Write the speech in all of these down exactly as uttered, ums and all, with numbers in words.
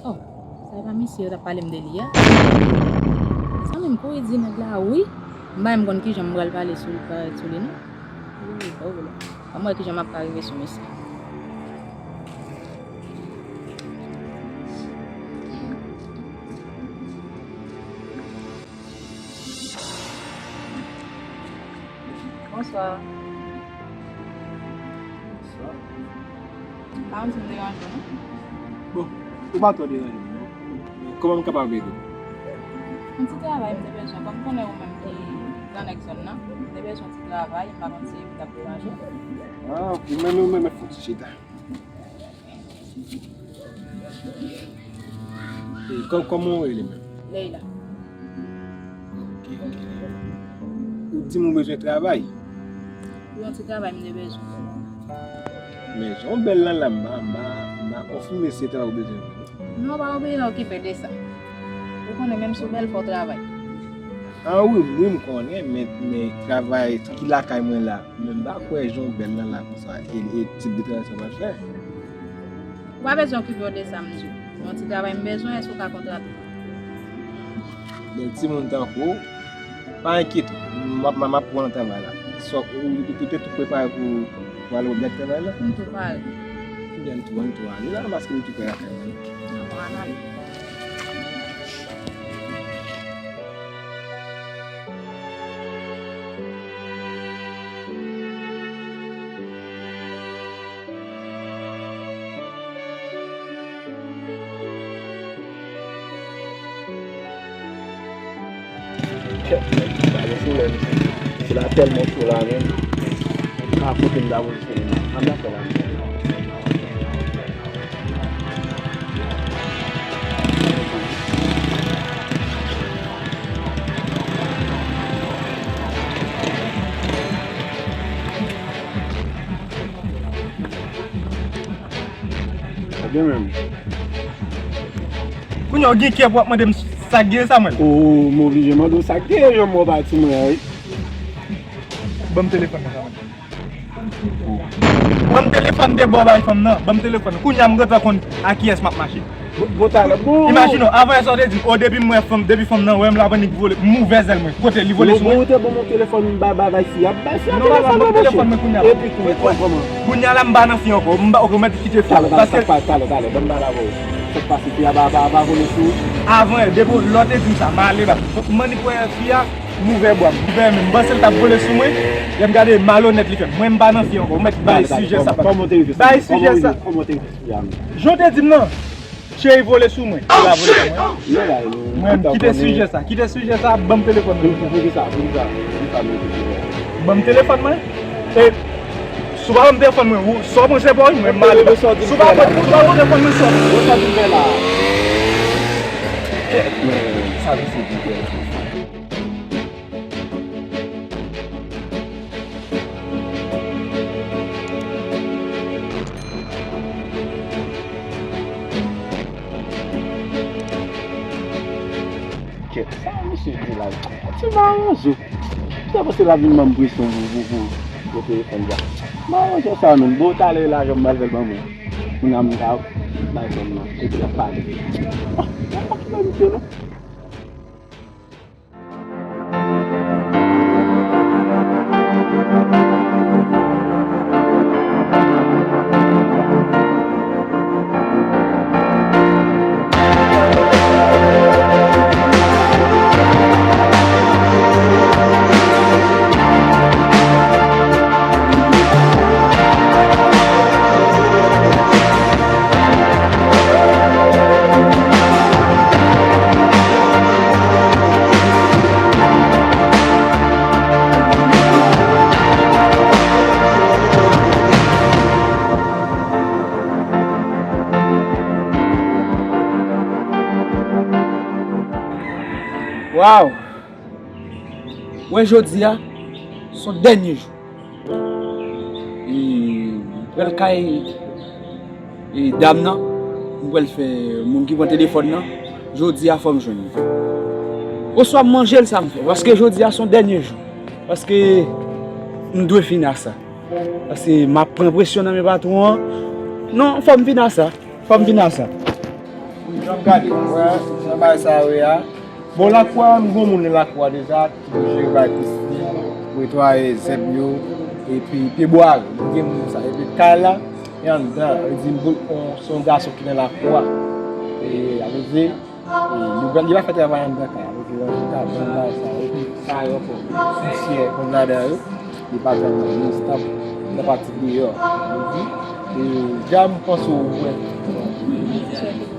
Oh, sa e pa misye yo t ap pale m de li a? Sa menm kouri di nèg la wi. M pa menm konn kijan m pral pale sou, sou li non. Wi, pa gen pwoblèm. Ann wè kijan m ap ka rive sou misye. Bonswa. Bonswa. M pa konn si m deranje w non. Bon, ou pa twò deranje m non. Kòman m kapab ede w? Yon ti travay m te bezwen, kòm m konnen ou menm ki gran nèg zòn nan, m te bezwen yon ti travay, m pa konn si m t ap deranje w. Ah, ok, men nou menm fè yon ti chita. E kò-, kòman w rele menm? Leila. Ok, ok, Leila. Ou di m ou bezwen travay? Wi, yon ti travay m te bezwen. Men jan w bèl lan la, m pa, m pa, m pa konfime se travay ou bezwen vre. Non, pa oblije okipe de sa. Ou konnen menm si w bèl, fò w travay. Ah wi, wi, m konnen, men, men travay ki lakay mwen la, men m pa kwè jan w bèl lan la konsa, e, e tip de travay sa w pral fè. Ou pa bezwen okipe w de sa, m di w. Yon ti travay m bezwen, èske w ka kontrate m? Bèl timoun tankou w, pa enkyete w, m ap, m ap pran nan travay la. Sò, ou, ou, ou te tou prepare pou, pou ale nan travay la? M tou pare. Ebyen, m tou, m tou ale la, paske m tou prè lakay mwen. Bon, ann ale. Kèt, nèg, sa gen solèy, mesye. Se la tèlman cho la, menm. Pa kote m ta pozisyone m. Ann dakò la, mesye. Ebyen menm. Kounye a w gen kè pou w ap mande m sa k gen Samuel? O, m oblije mande w sa k gen, jan m wè w pati mwen an, wi. Ban m telefòn nan, Samuel. Ban m telefòn de bò bay fanm nan. Ban m telefòn. Kounye a m gentan konn a kiyès m ap mache. Bon, bon, talè, bon. Imajine w, avan yè sa w te di m, o, depi m wè fanm, depi fanm nan wè m, l ap annik vole, m ouvè zèl mwen. Kote li vole sou mwen? Bon, ou te ban m yon telefòn, m ba, ba, bay fi a, bay fi a telefòn nan, ba, ba, ba, mache. Non, ou pa ban m telefòn mwen kounye a. Epi tou, kòman? Kounye a la, m pa nan fi ankò. M pa, ok, ou mèt kite fi a. Talè, talè, talè, ban m pale avè w. Sa k pase, fi a pa, pa, pa vole sou ou? Avan yè, depi lè w te di m sa, m ale ba. M annik wè fi a, m ouvè bra m, m ouvè men m, m panse l t ap vole sou mwen. Lè m gade malonèt li fè m. Mwen m pa nan fi ankò, ou mèt bay sijè sa. Kòman w te rive sou li? Bay sijè sa. Kòman w te rive sou fi a menm? Jan w te di m nan, cheri vole sou mwen. Li pa vole sou mwen. Mwen, kite sijè sa, kite sijè sa, ban m telefòn mwen. Poukisa, poukisa, poukisa nou te fè sa? Ban m telefòn mwen. E si w pa ban m telefòn mwen, ou, sa w panse pa w, mwen m ale la. Si w pa ban m, si w pa ban m telefòn mwen, sa w. Sa vin se di. Kèt, sa misye di la? Ti mawozo. Misye panse l ap vin ban m presyon pou, pou, pou, pou telefòn sa. Mawozo sa menm. Bon, talè lajan m pral fè l ban mwen. Kounye a m ka bay fanm nan. Epi l ap pale. Ah, pa kite misye non. Waw! Wè jodi a, se yon dènye jou. E, m pral kay, e, dam nan, m pral fè moun ki pran telefòn nan, jodi a fò m jwenn li. Oswa m manje l sa m fè, paske jodi a se yon dènye jou. Paske m dwe fini ak sa. Paske m ap pran presyon nan men patwon an. Non, fò m fini ak sa. Fò m fini ak sa. Jan m gade, wè, nan bagay sa yo ye a. Bon, lakou a, m gon moun nan lakou a deja, ki pou jere bagay piscine, pou netwaye zèb yo, epi pye bwa yo. M gen moun sa. Epi kay la, e anndan, sa vle di, m pou, on, se yon gason ki nan lakou a. E, sa vle di, e, li pa, li pa fè travay anndan kay la. Sa vle di, ranje kabann, bagay sa yo. Epi kay yo ankò, pousyè konn ladan yo. Li pa janm estab nan pati deyò. Li di, e, dja m panse w wè.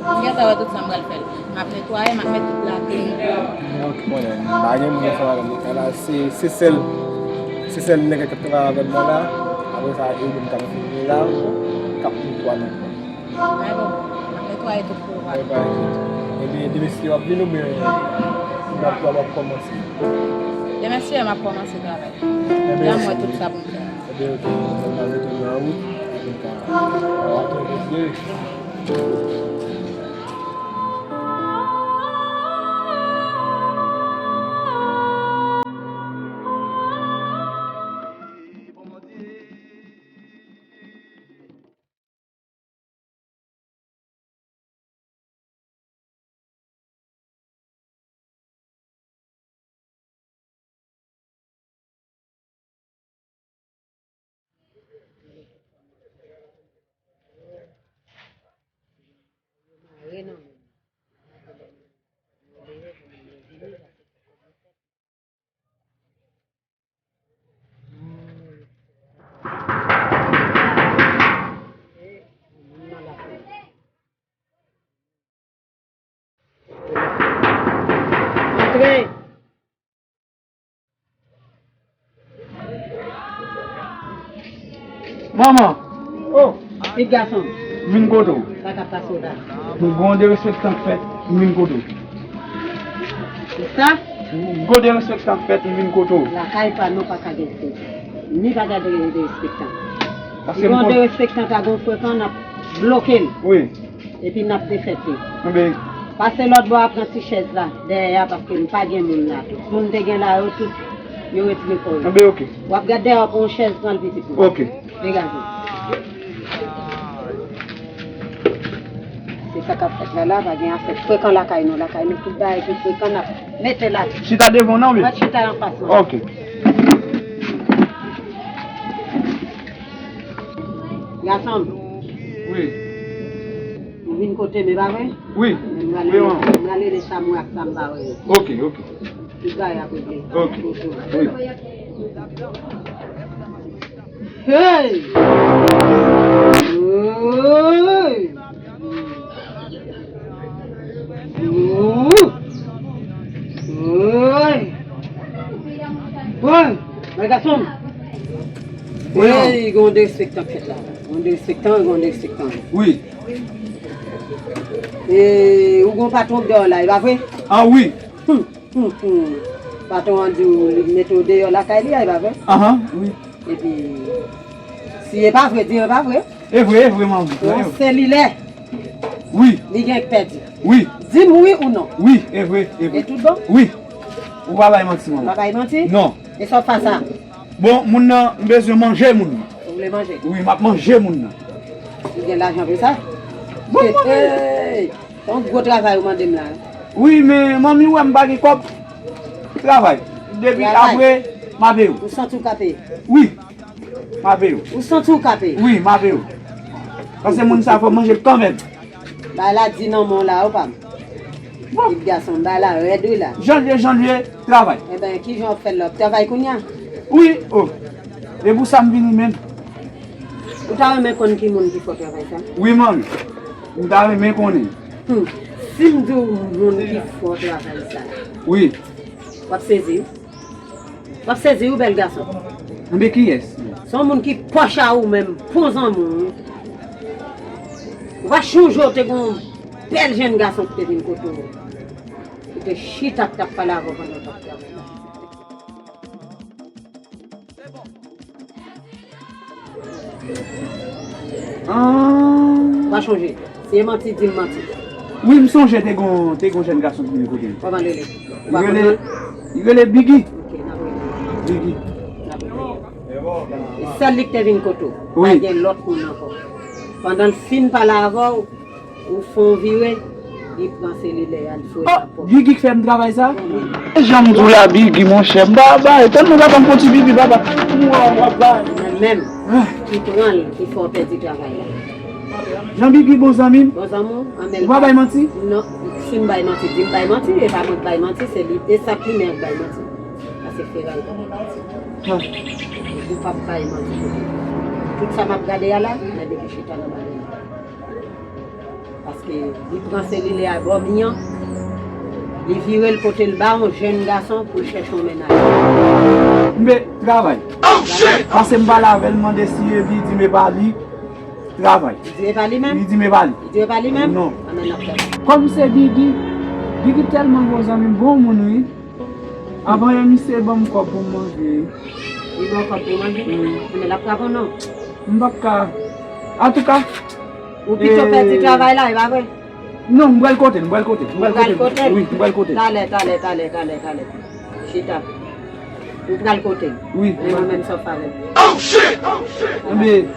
M gentan wè tout sa m pral fè l. M ap netwaye, m ap met tout lakay. Mwen ki konnen, m pa gen moun ansanm avè m nan kay la. Se, se sèl, se sèl nèg k ap travay avè m nan la. Apre sa, e moun k ap vini la, k ap netwaye ankò. Ay bon, m ap netwaye tout pou ou. Ay, pa enkyete. Ebyen, demen si w ap vin oubyen w ap, w ap kòmanse? Demen si w ap kòmanse travay. Ebyen, la m wè tout sa pou m fè. Ebyen, ok. Mwen al retounen an wout. Mwen ka, mwen ka retounen. Antre. Manman! Oh, pitit gason m. M vin kote w. Sa k ap pase w la? M gen yon derespektan k fèt, m vin kote w. Kisa? M gen yon derespektan k fèt, m vin kote w. Lakay pa nou pa ka gen fèt. Ni pa gen derespektan. Paske m gen yon derespektan k a gen frekan, n ap bloke l. Wi. Epi n ap defèt li. Anben. Pase lòt bò a pran ti chèz la, dèyè a, paske m pa gen moun la. Tout moun te gen la, yo tout, yo retire kò yo. Anben, ok. W ap gade dèyè a, pran yon chèz, pran l pitit mwen. Ok. Degaje. Se sa k ap fèt la, la, pa gen afè frekan lakay nou. Lakay nou, tout bagay ki frekan, n ap mete la. Chita devan w nan, wi? Mwen chita anfas mwen. Ok. Gason m. Wi. Ou vin kote m, e pa vre? Wi. M prale, wi, manman. M prale de sa m wè ak sa m pa wè yo. Ok, ok. Tout bagay ap regle. Ok. Wi. Hey! Hey! Ooh! Ooh! Bon, men gason m. Wi, non. Hey, gen yon derespektan k fèt la. Gen yon derespektan, gen yon derespektan. Wi. E, ou gen yon patwon k dèyè w la, e pa vre? Ah, wi. Hum, hum, hum. Patwon an di w li mete w deyò lakay li a, e pa vre? Ahan, wi. Epi, si e pa vre, di e pa vre. E vre, e vre, manmi. Yon selilè. Wi. Li gen k pèdi. Wi. Di m wi ou non. Wi, e vre, e vre. E tout bon? Wi. Ou pa bay manti, manmi. Ou pa bay manti? Non. E sa w fè sa? Bon, moun nan, m bezwen manje moun nan. Ou vle manje? Wi, m ap manje moun nan. Ou gen lajan pou sa? Bon, manmi. Hey, hey. Se yon gwo travay ou mande m la. Wi, men manmi wè m pa gen kòb. Travay. Depi apre, m a peye w. Ou santi w ka peye? Wi. M a peye w. Ou santi w ka peye? Wi, m a peye w. Paske moun sa fò manje l kanmenm. Bagay la di nan men w la, ou pa m. Bon. Pitit gason m, bagay la rèd wi la. Jan l ye, jan l ye, travay. Enben, kijan w ap fè l la? W ap travay kounye a? Wi, o. E pou sa m vini menm. Ou ta renmen konn ki moun ki fè w travay sa? Wi, manmi. M ta renmen konnen. Hmm. Si m di w moun ki fè w travay sa. Wi. W ap sezi. W ap sezi wi, bèl gason. Anben kiyès? Se yon moun ki pwòch a ou menm, bon zanmi w. Ou pa chonje w te gen yon bèl jèn gason ki te vin kote w, ki te chita k t ap pale avè w pandan w t ap travay. Ah. Ou pa chonje? Si e manti, di m manti. Wi, m sonje te gon, te gon jèn gason ki vin kote m. Kòman li rele? Ou pa konn non l? Li rele Biggy. Ok, n ap rele. Biggy. N ap rele. E sèl li ki te vin kote w. Wi. Pa gen lòt moun ankò. Pandan l fin pale avè w, ou fè yon vire, Li pran selilè a, l foure l nan pòch. Gigi k fè m travay sa? Wi. E jan m di w la, Bigi, monchè, m pa bay. Tèlman papa m fon ti pipi, papa. M wè w ap bay. Mwen menm, ki pran l, ki fè w pèdi travay la. Jan Bigi bon zanmi m. Bon zanmi w, an men l pa bay manti? Non, si m bay manti, di m bay manti. E pa mwen k bay manti, se li, e sa k li menm k bay manti. Pase Feray pa bay manti. Ou p ap bay manti. Tout sa m ap gade a la, men depi chita nan bagay la. Paske li pran selilè a bò mi an, li vire l pote l ba yon jèn gason pou l chèche yon mennaj. M be travay. Pase m pale avè l, mande si e li, di m e pa li. Travay. Li di e pa li menm? Li di m e pa li. Li di e pa li menm? Non. Anben n ap travay. Kòm se Bigi, Bigi tèlman bon zanmi m, bon moun wi. Avan yè misye ban m kòb pou m manje. Li ban w kòb pou w manje? Wi. Anben l ap travay non. M p ap ka. Antouka, ou pito pèdi travay la, e pa vre? Non, m pral kote l, m pral kote l, m pral kote l. Ou pral kote l? Wi, m pral kote l. Talè, talè, talè, talè, talè. Chita. Ou pral kote l? Wi. Men mwen menm sa w fè avè m? Oh shit! Oh shit! Anben,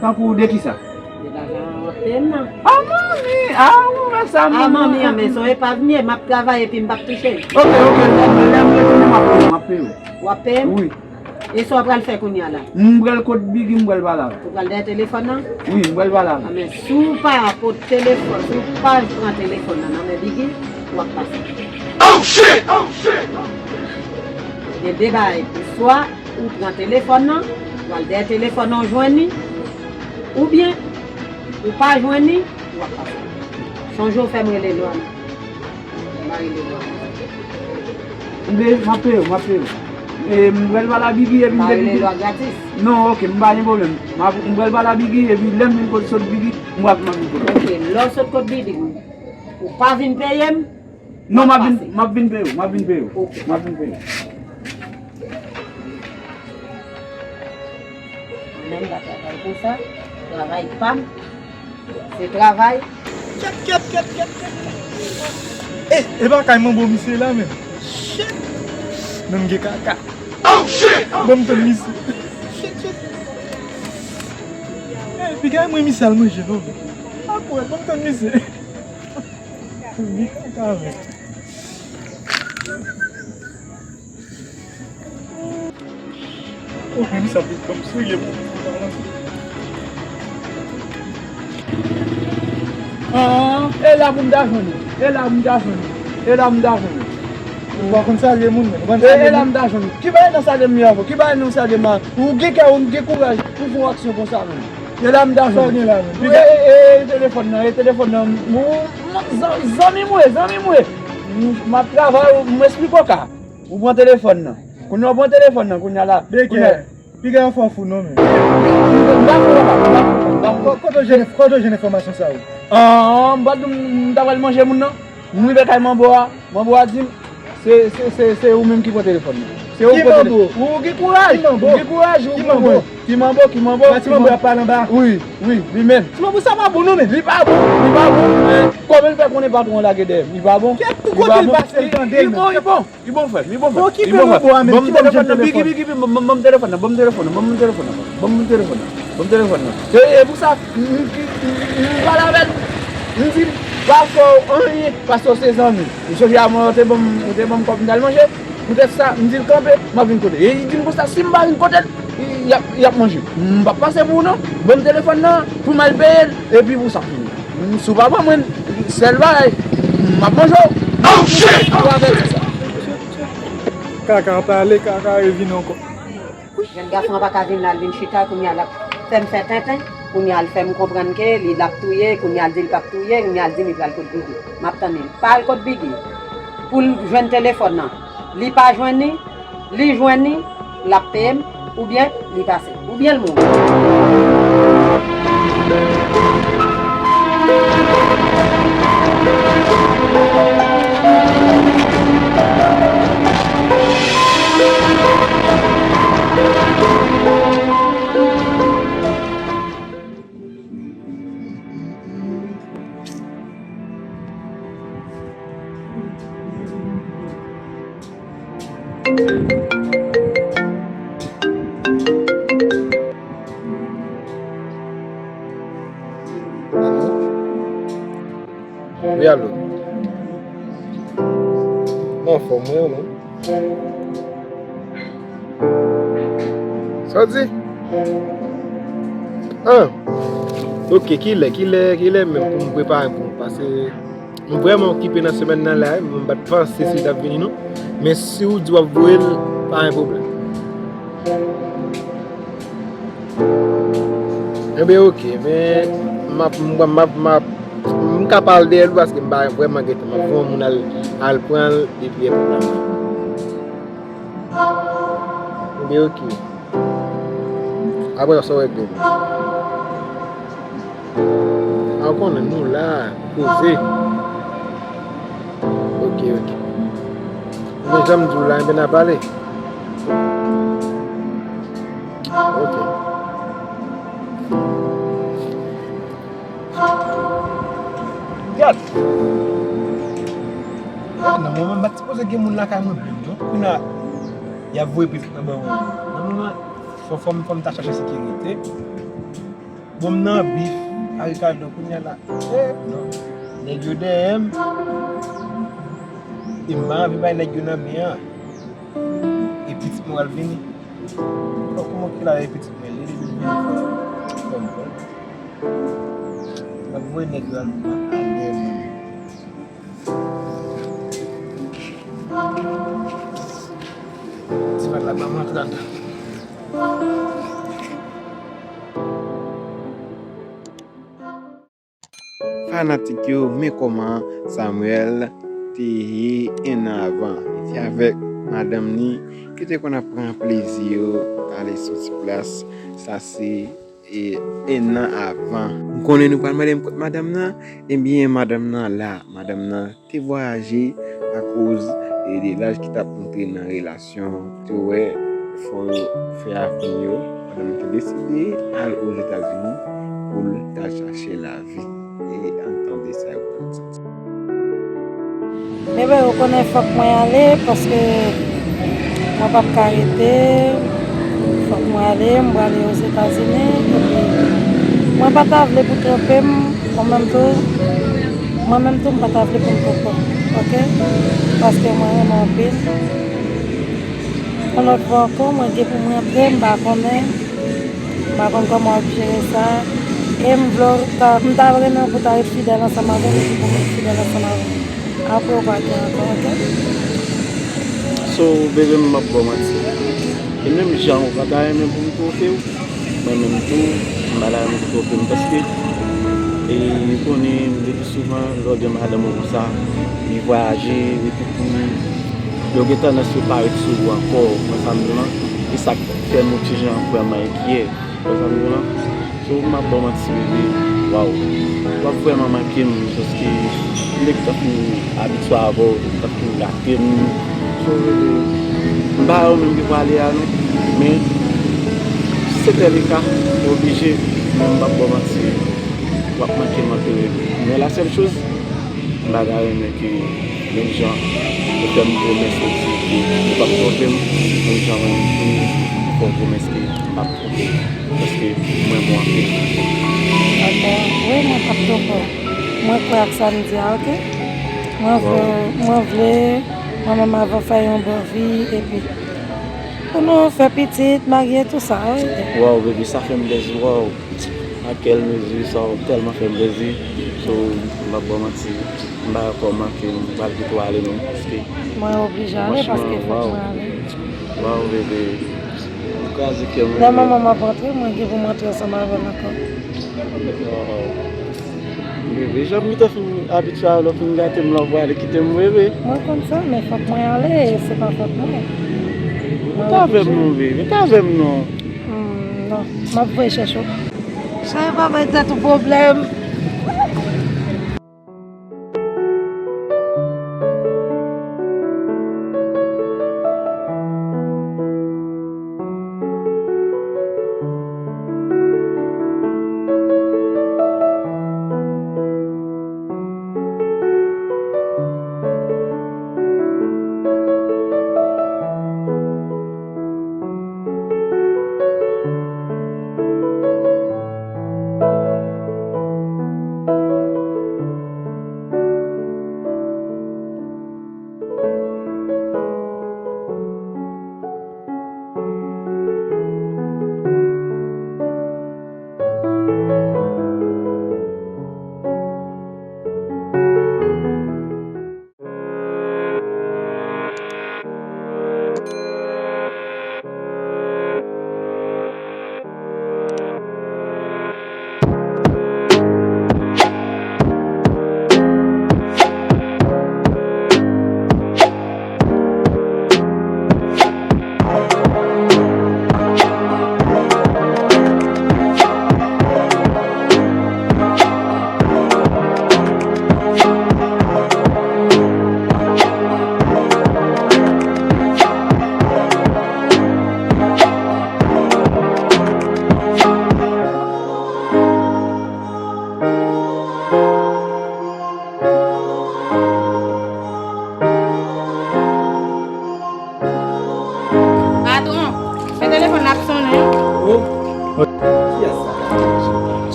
tankou de kisa? De lajan w ap peye m nan. A manmi, a ou wè sa manmi? A manmi an, men se yon epav m ye, m ap travay epi m p ap touche. Ok, ok, lè, lè m retounen m ap peye w, m ap peye w. W ap peye m? Wi. E sa w pral fè kounye a la? M pral kot Bigi, m pral pale avè l. Ou pral dèyè telefòn nan? Wi, m pral pale avè l. A men si w pa pot telefòn, si w pa pran telefòn nan nan men Bigi, w ap pase. Oh shit! Oh shit! Gen de bagay, swa ou pran telefòn nan, w al dèyè telefòn nan, w jwenn li, oubyen ou pa jwenn li, w ap pase. Sonje w fè m rele Lwana. M a rele Lwana. Mbe, m ap peye w, m ap peye w. E, m pral pale a Bigi epi m te rele Lwa gratis. Non, ok, m pa gen pwoblèm. M ap, m pral pale a Bigi epi lè m vin kot sot Bigi, m ap, m ap vin kote w. Ok, lè w sot kot Bigi, ou pa vin peye m, non, m ap vin, m ap vin peye w, m ap vin peye w. Ok. M ap vin peye w. Mwen menm pa travay konsa. Travay pa m, se travay. Kèt, kèt, kèt, kèt, kèt. E, e pa kay manbo misye la menm. Shit. Menm gen kaka. Oh shit. Ban m tann misye. Shit, shit. E, piga mwen misye al manje non. Akwè, ban m tann misye. Li kaka menm. Oh, men sa vin kòm serye pou. Ah, e la pou m ta jwenn ou. E la pou m ta jwenn ou. E la pou m ta jwenn ou. Ou pa konn salye moun, men. Ou pa konn salye moun. E la m ta jwenn ou. Ki bagay nan salye m yo avè w? Ki bagay nan salye m a? Ou gen kè, ou gen kouraj pou fè yon aksyon konsa menm. E la m ta jwenn ou. Sa w gen la menm? E, e, e telefòn nan, e telefòn nan. Ou, zan-, zanmi m ou ye, zanmi m ou ye. M, m ap travay, m esplike w ka. Ou pran telefòn nan. Kounye a w pran telefòn nan, kounye a la. Kounye a. Piga yon fò fou non men. M pa fou papa, m pa fou, m pa fou. Ko-, kote w jwenn, kote w jwenn enfòmasyon sa yo? Ah, m pa di w m ta pral manje moun nan. M rive kay manbo a, manbo a di m, se, se, se, se ou menm ki pran telefòn nan. Se ou ki pran telefòn. Ou gen kouraj, ou gen kouraj, ou pran mwen. Ki manbo, ki manbo, ki manbo. Ti manbo ap pale anba. Wi, wi, li menm. Ti manbo sa pa bon non men. Li pa bon, li pa bon. Men kòman l fè konnen patwon an lage dèyè m? Li pa bon. Kèt pou kote l pase l tande l menm. Li bon, li bon. Li bon frè m, li bon frè m. Bon, ki pè manbo a menm, ki ban m jwenn telefòn. Bigi, Bigi, ban m telefòn nan, ban m telefòn nan, ban m telefòn nan, ban m telefòn nan, ban m telefòn nan. E, e pou sa, m, m, m, m pale avè l, m di l, pa fè w anyen, paske w se zanmi m. Ou sonje a mwen, ou te ban m, ou te ban m kòb m t al manje, poutèt sa, m di l kanpe, m ap vin kote l. E li di m konsa, si m pa vin kote l, y ap, y ap manje m. M p ap pase pou ou non, ban m telefòn nan, pou m al peye l, epi pou sa fini. Si w pa pran mwen, sèl bagay, m ap manje w. Oh shit! Ou avèti sa. Kaka pale, kaka revin ankò. Jèn gason an pa ka vin la, l vin chita, kounye a l ap fè m fè tenten, kounye a l fè m konprann ke li l ap touye, kounye a l di l p ap touye, kounye a l di m li pral kot Bigi. M ap tann li. Pa al kot Bigi. Pou l jwenn telefòn nan. Li pa jwenn li, li jwenn li, l ap peye m, oubyen li pase, oubyen l mouri. Wi, alo. Anfòm, wi, non. Sa w di? Ah. Ok, kilè, kilè, kilè menm pou m prepare m pou m pase. M vrèman okipe nan semèn nan la, m pa t panse si l t ap vini, non. Men si w di w ap voye l, pa gen pwoblèm. Enben, ok, men m ap, m ap, m ap, m ap, m ka pale dèyè l tou paske m pa vrèman gen tan. M ap voye yon moun al, al pran l epi epi l ap. Enben, ok. Apre sa, w regle. A, w konnen nou la, poze. Ok, ok. Men jan m di w la, enben n a pale. Ok. Gad! Nan moman m pa t sipoze gen moun lakay mwen menm, non. Kounye a, y ap voye plis nan ban mwen. Nan moman, fò, fò m, fò m ta chache sekirite. Bon, m nan bif a Ricardo kounye a la. Eh, non. Nèg yo dèyè m. E m pa anvi bay nèg yo nan men an. E pitit mwen pral vini. Bon, kòman ki la e pitit mwen? Li, li, li vini fò. Fò m pran. M ap voye nèg yo al, al dèyè mwen. Ti vat la pa m antre ladan. Fanatik yo, men kòman Samuel te ye enn an avan. Li te avèk madanm ni, yo te konn ap pran plezi yo, ale soti plas. Sa se, e, enn an avan. M konnen nou pral mande m kot madanm nan. Ebyen, madanm nan la. Madanm nan te vwayaje akoz, e, de laj ki t ap monte nan relasyon. Te wè, fò yo fè avni yo. Madanm nan te deside al Ozetazini pou l ta chache lavi. E ann tande sa yo pral di. Bebe, ou konnen fòk mwen ale paske mwen p ap ka rete. Fòk mwen ale, m prale Ozetazini. Epi, mwen pa ta vle pou twonpe m, mwen menm tou, mwen menm tou, m pa ta vle pou m twonpe w, oke? Paske mwen renmen w anpil. Yon lòt fwa ankò, mwen gen pou mwen antre, m pa konnen. M pa konn kòman w ap jere sa. E m vle w ta, m ta renmen w pou w ta ret fidèl ansanm avè m epi pou m ret fidèl ansanm avè w. Apre w pa gen ankò, oke? So, bebe, m p ap ba w manti. E menm jan ou pa ta renmen pou m twonpe w, mwen menm tou, m pa ta renmen pou w twonpe m paske, e, ou konnen, depi souvan, lè w gen madanm ou konsa, li vwayaje, epi pou yo gen tandans yo pa ret sou ou ankò, ou konprann sa m di w lan? E sa k fè m yon ti jan vrèman enkyè. Konprann sa m di w lan? So, m ap ba w manti, bebe. Waw. W ap vrèman manke m, paske m te gentan fin abitye avè w, te gentan fin gate m. So, bebe, m pa wè w menm ki prale a, non. Men, si se tèl e ka, oblije, men m p ap ba w manti, w ap manke m anpil, bebe. Men la sèl choz, m pa ta renmen ke menm jan ou fè m pwomès ou di ke ou p ap twonpe m, menm jan mwen menm tou, m fè w pwomès ke m p ap twonpe w. Paske mwen bon anpil. Dakò. Wi, mwen p ap twonpe w. Mwen kwè ak sa m di a, oke? Mwen vle, mwen vle, mwen menm avè w fè yon bon vi, epi pou nou fè pitit, marye, tou sa, wi. Waw, bebe, sa fè m plezi, waw. A kèl mezi, sa w tèlman fè m plezi. So, m p ap ba w manti. M pa wè kòman ke m pral kite w ale menm, paske mwen oblije ale, paske fòk mwen ale. Waw, bebe. Ou kraze kè m, bebe. Dèmen manman m ap antre, mwen gen pou m antre ansanm avè l ankò. Waw. Bebe, jan m gentan fin abitye a, lè w fin gate m la, w prale kite m, bebe. Mwen konn sa, men fòk mwen ale, e se pa fòt mwen. Rete avè m non, bebe, rete avè m non. Hmm, non, m ap voye chèche w. Cheri, pa bay tèt ou pwoblèm.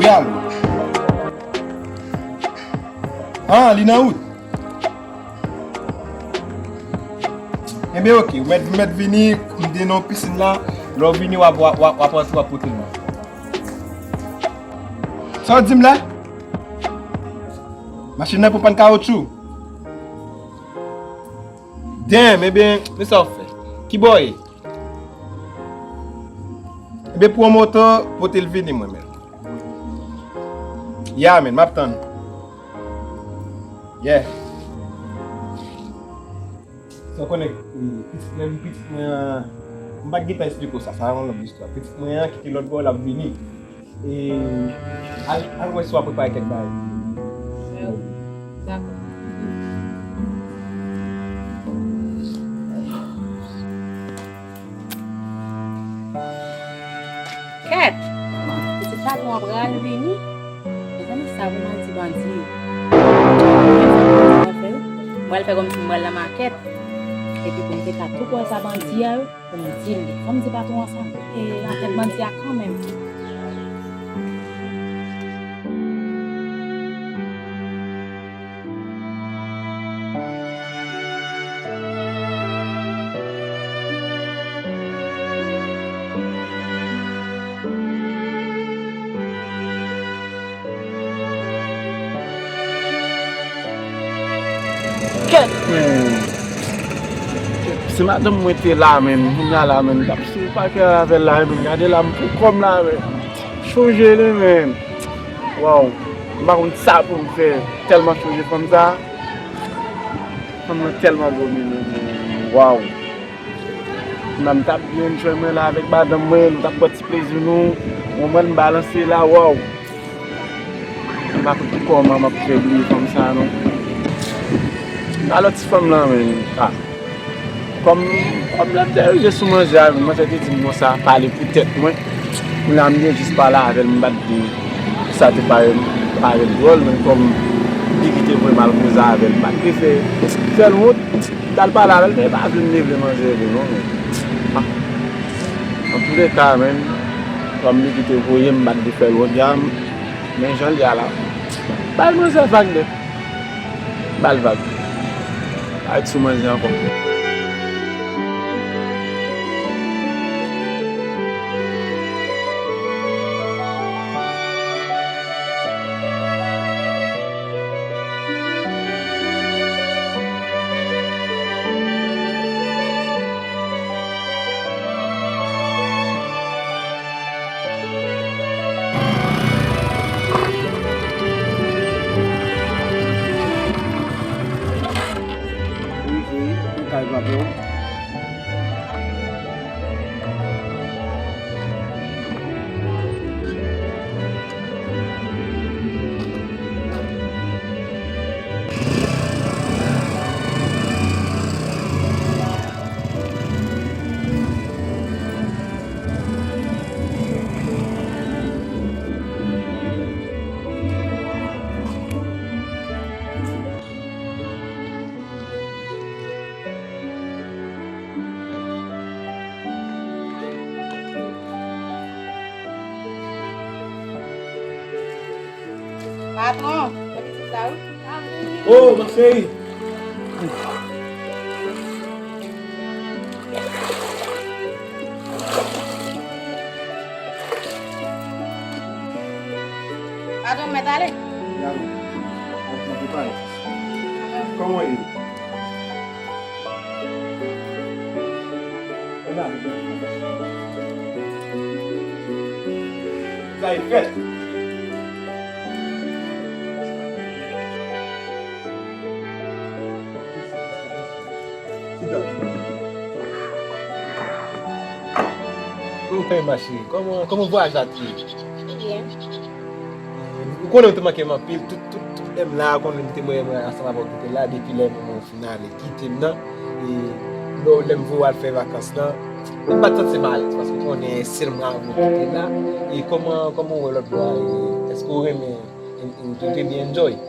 Alo. Ah, li nan wout. Enben, oke, ou mèt, ou mèt vini, m de nan pisin la. Lè w vini, w ap, w ap, w ap, w ap rantre, w ap pote l mwen. Sa w di m la? Machin nan pran pàn kawotchou. Damn, ebyen, men sa w fè. Ki bò w ye? Ebyen, pran moto, pote l vini mwen menm. Yeah, man, m ap tann. Yeah. Sa w konnen, e, pitit mwen, pitit mwen an, m pa t gentan eksplike w sa, sa yon lòt istwa. Pitit mwen an kite lòt bò, l ap vini. E, al, al wè si w ap prepare kèk bagay. Dakò. Kèt! Pitit patwon an pral vini. Mezanmi, sa pou m al di bandi yo. M pral fè kòmsi m pral nan makèt. Epi pou m te ka tou kwè sa bandi a yo, pou m di l li. Fò m di patwon an sa, e, antèt bandi a kanmenm. Kèt! Men, se madanm mwen te la menm, kounya la menm, m t ap sou pakè avè l la menm, gade la m pou kò m la menm. Chonje li menm. Waw, m pa konn sa pou m fè, tèlman chonje fanm sa. Fanm nan tèlman domine mwen, waw. Nan m t ap byen enjoy mwen la avèk madanm mwen, nou t ap pran ti plezi nou. Mwen, mwen m balanse la, waw. M pa konn kòman m ap fè bliye fanm sa non. Alò ti fanm lan menm, ah. Kòm, kòm lè m te rive sou manzè a, manzè te di m konsa, pale pou tèt mwen. Kounye a m gen jis pale avè l, m pa t di sa te parèt, parèt dwòl, men kòm li ki te voye m al koze avè l, m pa t vle fè, fè l wont, m t al pale avè l, men li pa vle m leve manzè vre non, men. Ah. Antouleka, men, kòm li ki te voye m, m pa t vle fè l wont, ya, men jan l ye a la. Bay manzè vag nèt. Ba l vag. Pa ret sou manzè ankò. Wi, wi, mwen kay pa bò. Patwon, mwen pitit la wi. Oh, ma chérie. Patwon, m mèt ale. Kòman w ye? Sa e fèt. Kòman, kòman vwayaj la te ye? Byen. Ou konnen ou te manke m anpil, tout, tout, tout lè m la, ou konnen m te mwen, mwen ansanm avè w kite la, depi lè mwen fin ale kite m nan. E lè, lè m voye w al fè vakans lan, m pa t santi m alèz, paske ou konnen se mwen avè w kite la. E kòman, kòman w wè lòt bò a? E èske w renmen, e, e, ou te byen enjoy? Wi.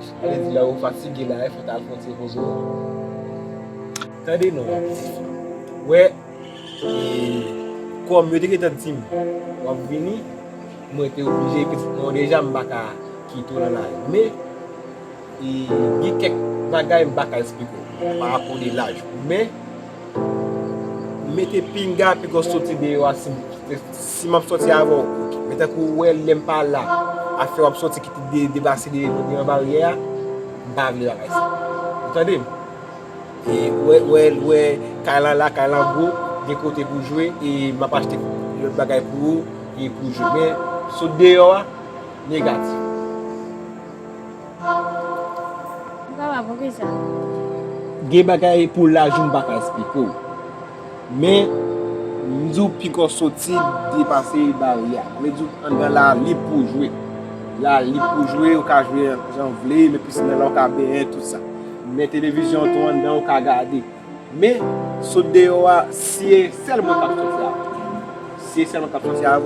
Sa vle di lè ou fatige la, e fò w ta al fè yon ti repoze w. Tande non. Wè, e, Kòm yo te gentan di m, w ap vini, mwen te oblije, pitit mwen deja, m pa ka kite w nan lari. Men, e, gen kèk bagay m pa ka eksplike w, pa rapò de laj ou. Men, mete pinga, piga w soti deyò a, si, si m ap soti avè w, oke. Men tankou w wè lè m pa la, afè w ap soti kite de, deplase de, de yon baryè a, m pa vle bagay sa. Ou tande m? E wè, wè, wè, kay lan la, kay lan gwo, gen kote pou jwe, e m ap achte lòt bagay pou ou, e pou jwe. Men, sot deyò a, negatif. Ou kapab, poukisa? Gen bagay pou laj ou m pa ka eksplike w. Men, m di w piko soti depase baryè a. Mwen di w anndan la lib pou w jwe. La lib pou w jwe, ou ka jwe jan w vle, men pisin nan la ou ka benyen, tout sa. Men televizyon tou anndan ou ka gade. Men, sot deyò a, si e sèl mwen k ap soti avè w. Si e sèl mwen k ap soti avè w,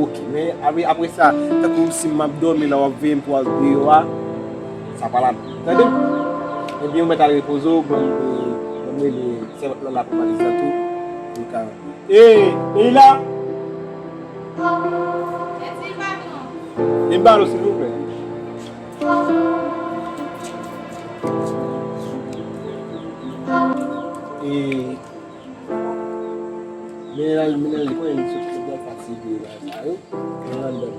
oke. Men apre, apre sa, tankou si m ap dòmi la, w ap veye m pou w al deyò a, sa pa la. Tande? Ebyen, ou mèt al repoze w, ban m, ban m rele sèvant lan la pou valiz la tou. Pou l ka. E, e la? Mèsi, patwon. E balo, silvouplè. E, men al, men al, li konnen li sot, li fatige, bagay sa yo. Men al, men al.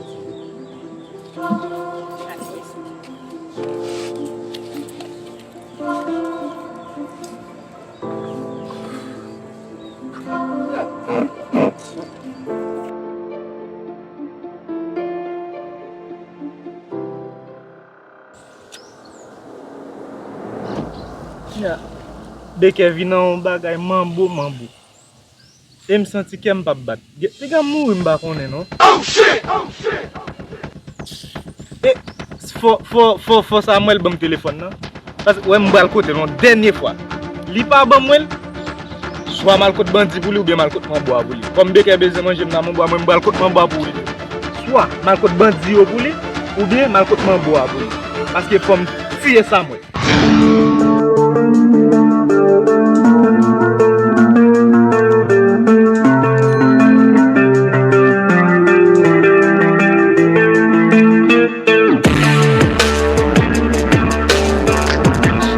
Ya. Bekè vin nan yon bagay manbo, manbo. E m santi kè m p ap bat. Gen, piga m mouri m pa konnen non. E fò, fò, fò, fò Samuel ban m telefòn nan. Paske, wè, m pral kote l yon dènye fwa. Li pa ban mwen l, swa m al kot bandi pou li, oubyen m al kot manbo a pou li. Kòm Bekè bezwen manje m nan manbo a, mwen m pral kot manbo a pou li. Swa m al kot bandi yo pou li, oubyen m al kot manbo a pou li. Paske fò m tiye Samuel.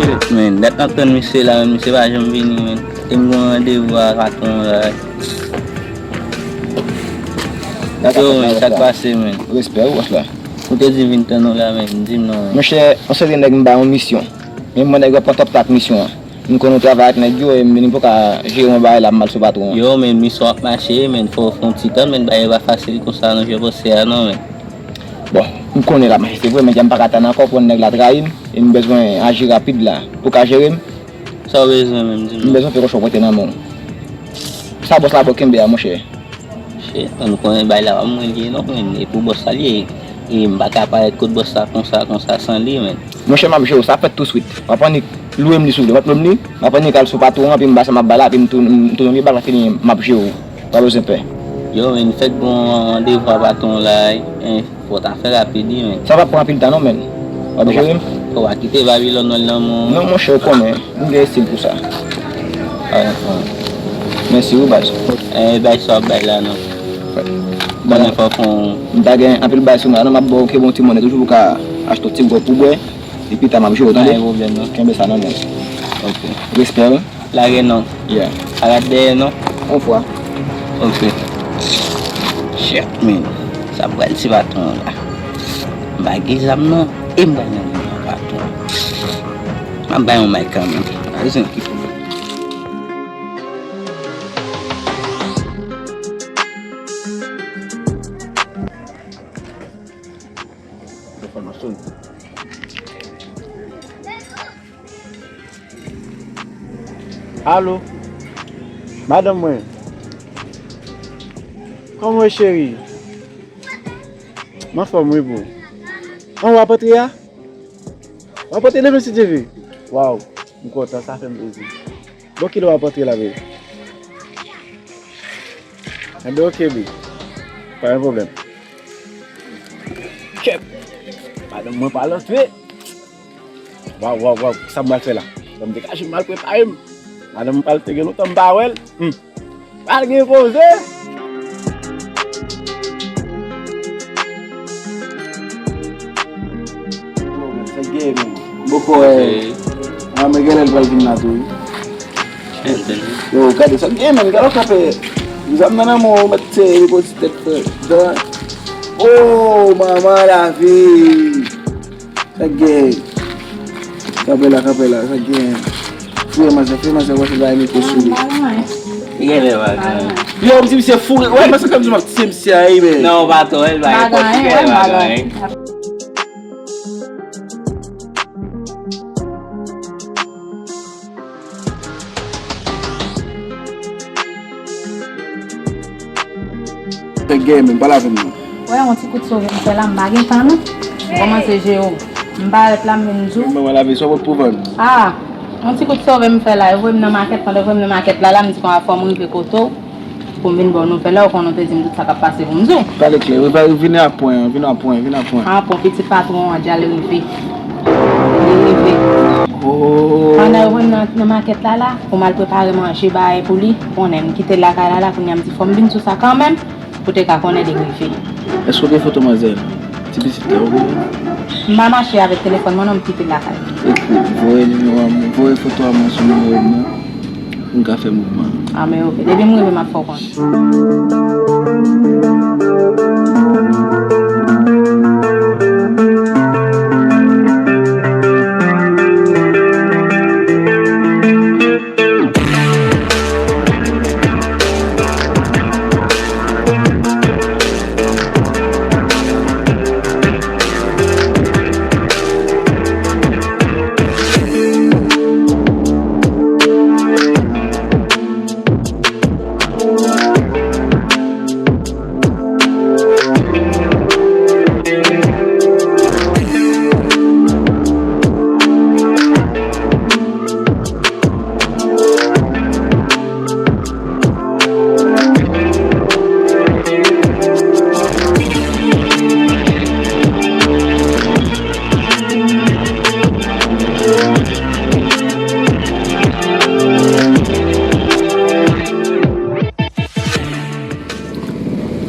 Shit, man. Dat m ap tann misye la, man. Misye pa janm vini, man. E m gen yon randevou a patwon la. Yo, man, sa k pase, man? Respè, wi, bòs la. Ou te di m vin tann ou la, man. Di m non, man. Monchè, yon seri nèg m ba yon misyon. Men mwen nèg yo pran tòp tak misyon an. M konn ou travay ak nèg yo, e m vin pou ka jere yon bagay la, m mal sou patwon an. Yo, men misyon ap mache, men fò w fè yon ti tann, men bagay pa fasil konsa nan je panse a non, men. Bon, m konnen l ap mache, se vre, men jan m pa ka tann ankò pou nèg la trayi m, e m bezwen aji rapid la. Ou ka jere m? Sa w bezwen menm, di m. M bezwen fè kòchon pote nan men w. Sa bòs la ba w kenbe a, monchè? Shit, man, ou konnen bay la pa mwen li ye non, man. E pou bòs sa li ye. E m pa ka parèt kot bòs sa konsa, konsa san li, man. Monchè, m ap jere w, sa fèt touswit. W ap annik lwe m li si w vle. W ap lwe m li, m ap annik al sou patwon an, epi m ba sa m ap ba la, epi m tou-, m tounen li bak la fini, m ap jere w. Pa bezwen pè. Yo, man, fèk gon randevou a patwon la, en, fò w ta fè rapid, wi, man. Sa p ap pran anpil tan non, man. W ap jere m? Fò w pa kite Babilòn wè l nan men w. Non, monchè, ou konnen. M gen estil pou sa. Mèsi wi baz. E bay sa w ap bay la non. Konnen fò fon. M ta gen anpil bay sou mwen la non, m ap ba w kenbe yon ti monnen toujou pou w ka achte yon ti gwòg pou bwè. Epi ta m ap jere w tande. Pa gen pwoblèm non. Kenbe sa nan men w. Ok. Respè wi. Lage non. Yeah. Pa ret dèyè non. Yon fwa. Ok. Shit, man. Sa pral ti patwon la. M pa gen zam non. E m pral nan men patwon. M ap bay yon may kanmenm. Pa bezwen okipe m. Telefòn nan sone. Alo? Madanm mwen. Kòman w ye, cheri? M anfòm wi boo. An, w ap antre a? W ap antre demen si Dye vle. Waw, m kontan, sa fè m plezi. Bon, kilè w ap antre la, bebe? Enben, ok, bebe. Pa gen pwoblèm. Kèt! Madanm mwen pral antre. Waw, waw, waw, sa m pral fè la? Ban m degaje m al prepare m. Madanm mwen pral te gen lontan m pa wè l. Hmm. Pral gen koze! Poko, eh. Ah, men genlè l pral vin la tou, wi. Yo, gade sa k gen, menm, gade w kanpe. Zam nan nan men w, ou mèt sere li pou ti tèt frè. Oh, manman lavi. Sa k gen? Kanpe la, kanpe la, sa k gen? Fouye manzè, fouye manzè, wè se bagay mete sou li. Li genlè pa gen. Yo, m di misye fou, wè, men sa k ap di m ap tiye misye a, wi, men. Non, pa twò, el pa gen pòt, li genlè pa gen. Fè gè menm, pale avè m non. Wè, yon ti kout sove m fè la, m pa gen tan non. M kòmanse jere w. M parèt la, m vin di w. Mwen, mwen lave sa w pot pou vann. Ah, yon ti kout sove m fè la, yo voye m nan makèt, pandan yo voye m nan makèt la, la, m di konsa fò m rive kote w. Pou m vin ba w nouvèl la, ou konnen w te di m tout sa k ap pase pou m di w. Pale klè, wi, vini a pwen an, vini a pwen, vini a pwen. Ah, bon, pitit patwon an, dja l rive. Li rive. Oh. Pandan yo voye m nan, nan makèt la, la, pou m al prepare manje, bagay pou li, ou konnen, m kite l lakay la, la, kounye a m di, fò m vin sou sa kanmenm, pou te ka konnen li rive. Èske w gen foto manzè? Ti pitit la, ou gen? M pa mache avèk telefòn mwen, non, m kite l lakay. Epi, voye nimewo a mwen, voye foto a mwen sou nimewo m nan. Pou m ka fè mouvman an. Ah, men oke. Depi m rive, m ap fè w konnen.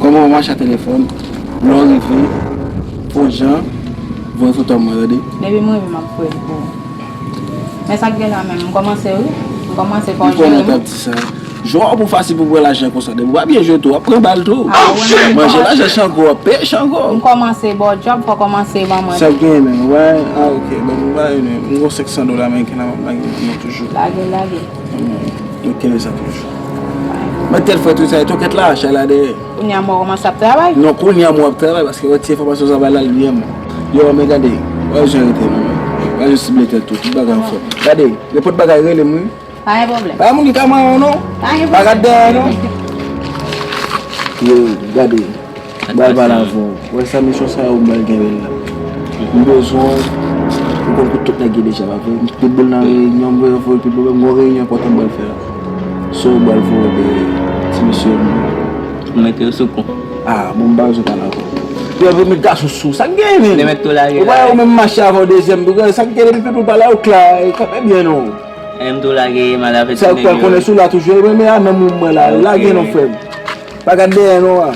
Kòman w mache a telefòn, lè w rive, fè w jan, voye foto a mwen, tande? Depi m rive, m ap voye l pou ou. Men sa k gen la menm, m kòmanse wi. M kòmanse fò jere m. Ou konnen t ap di sa. Jwe w pou fasil pou pran lajan konsa. Depi w pa byen jwe tou, w ap pran bal tou. Ah, wi, wi. Manje lajan Chango, ap peye Chango. M kòmanse ba w djòb, fò kòmanse ban mwen. Sa k gen menm, wè? Ah, ok. Bon, m ba yo, m gon senk san dola ameriken la, m ap lage pou mwen toujou. Lage, lage. Hmm. Yo kenbe sa toujou. Mwen tèl fè tout sa, e tokèt la, chay la dèyè. Kounye a mwen kòmanse ap travay? Non, kounye a mwen ap travay, paske wè ti enfòmasyon sa bay la, li byen bon. Yo, men gade, wè jan rete non. Wè jan sible tèl tou, tout bagay anfòm. Gade, nenpòt bagay rele m wi. Pa gen pwoblèm. Pa gen moun ki ka manyen w non. Pa gen pwoblèm. Pa gad dèyè non. Yo, gade. M pral pale avè w. Wè sa misyon sa yo m pral genbe l la. M bezwen w. M konn kote tout nèg ye deja, pa vre? Pitbull nan reyinyon, m bezwen voye Pitbull, m gon reyinyon enpòtan m pral fè la. So, m pral voye de ti mesye yo. Ou mete yo sou kou. Ah, bon, m pa bezwen pale avè w. Yo, yo met gason sou. Sa k gen, men? Ou pa wè ou menm mache avè w dezyèm, sa k gen depi Pitbull pale a yo kla, e kanpe byen non. M tou lage mal avèk ti nèg yo. Sa yo konnen sou la toujou, men, men a nan moun mwen la, lage non, frè m. Pa gad dèyè non a.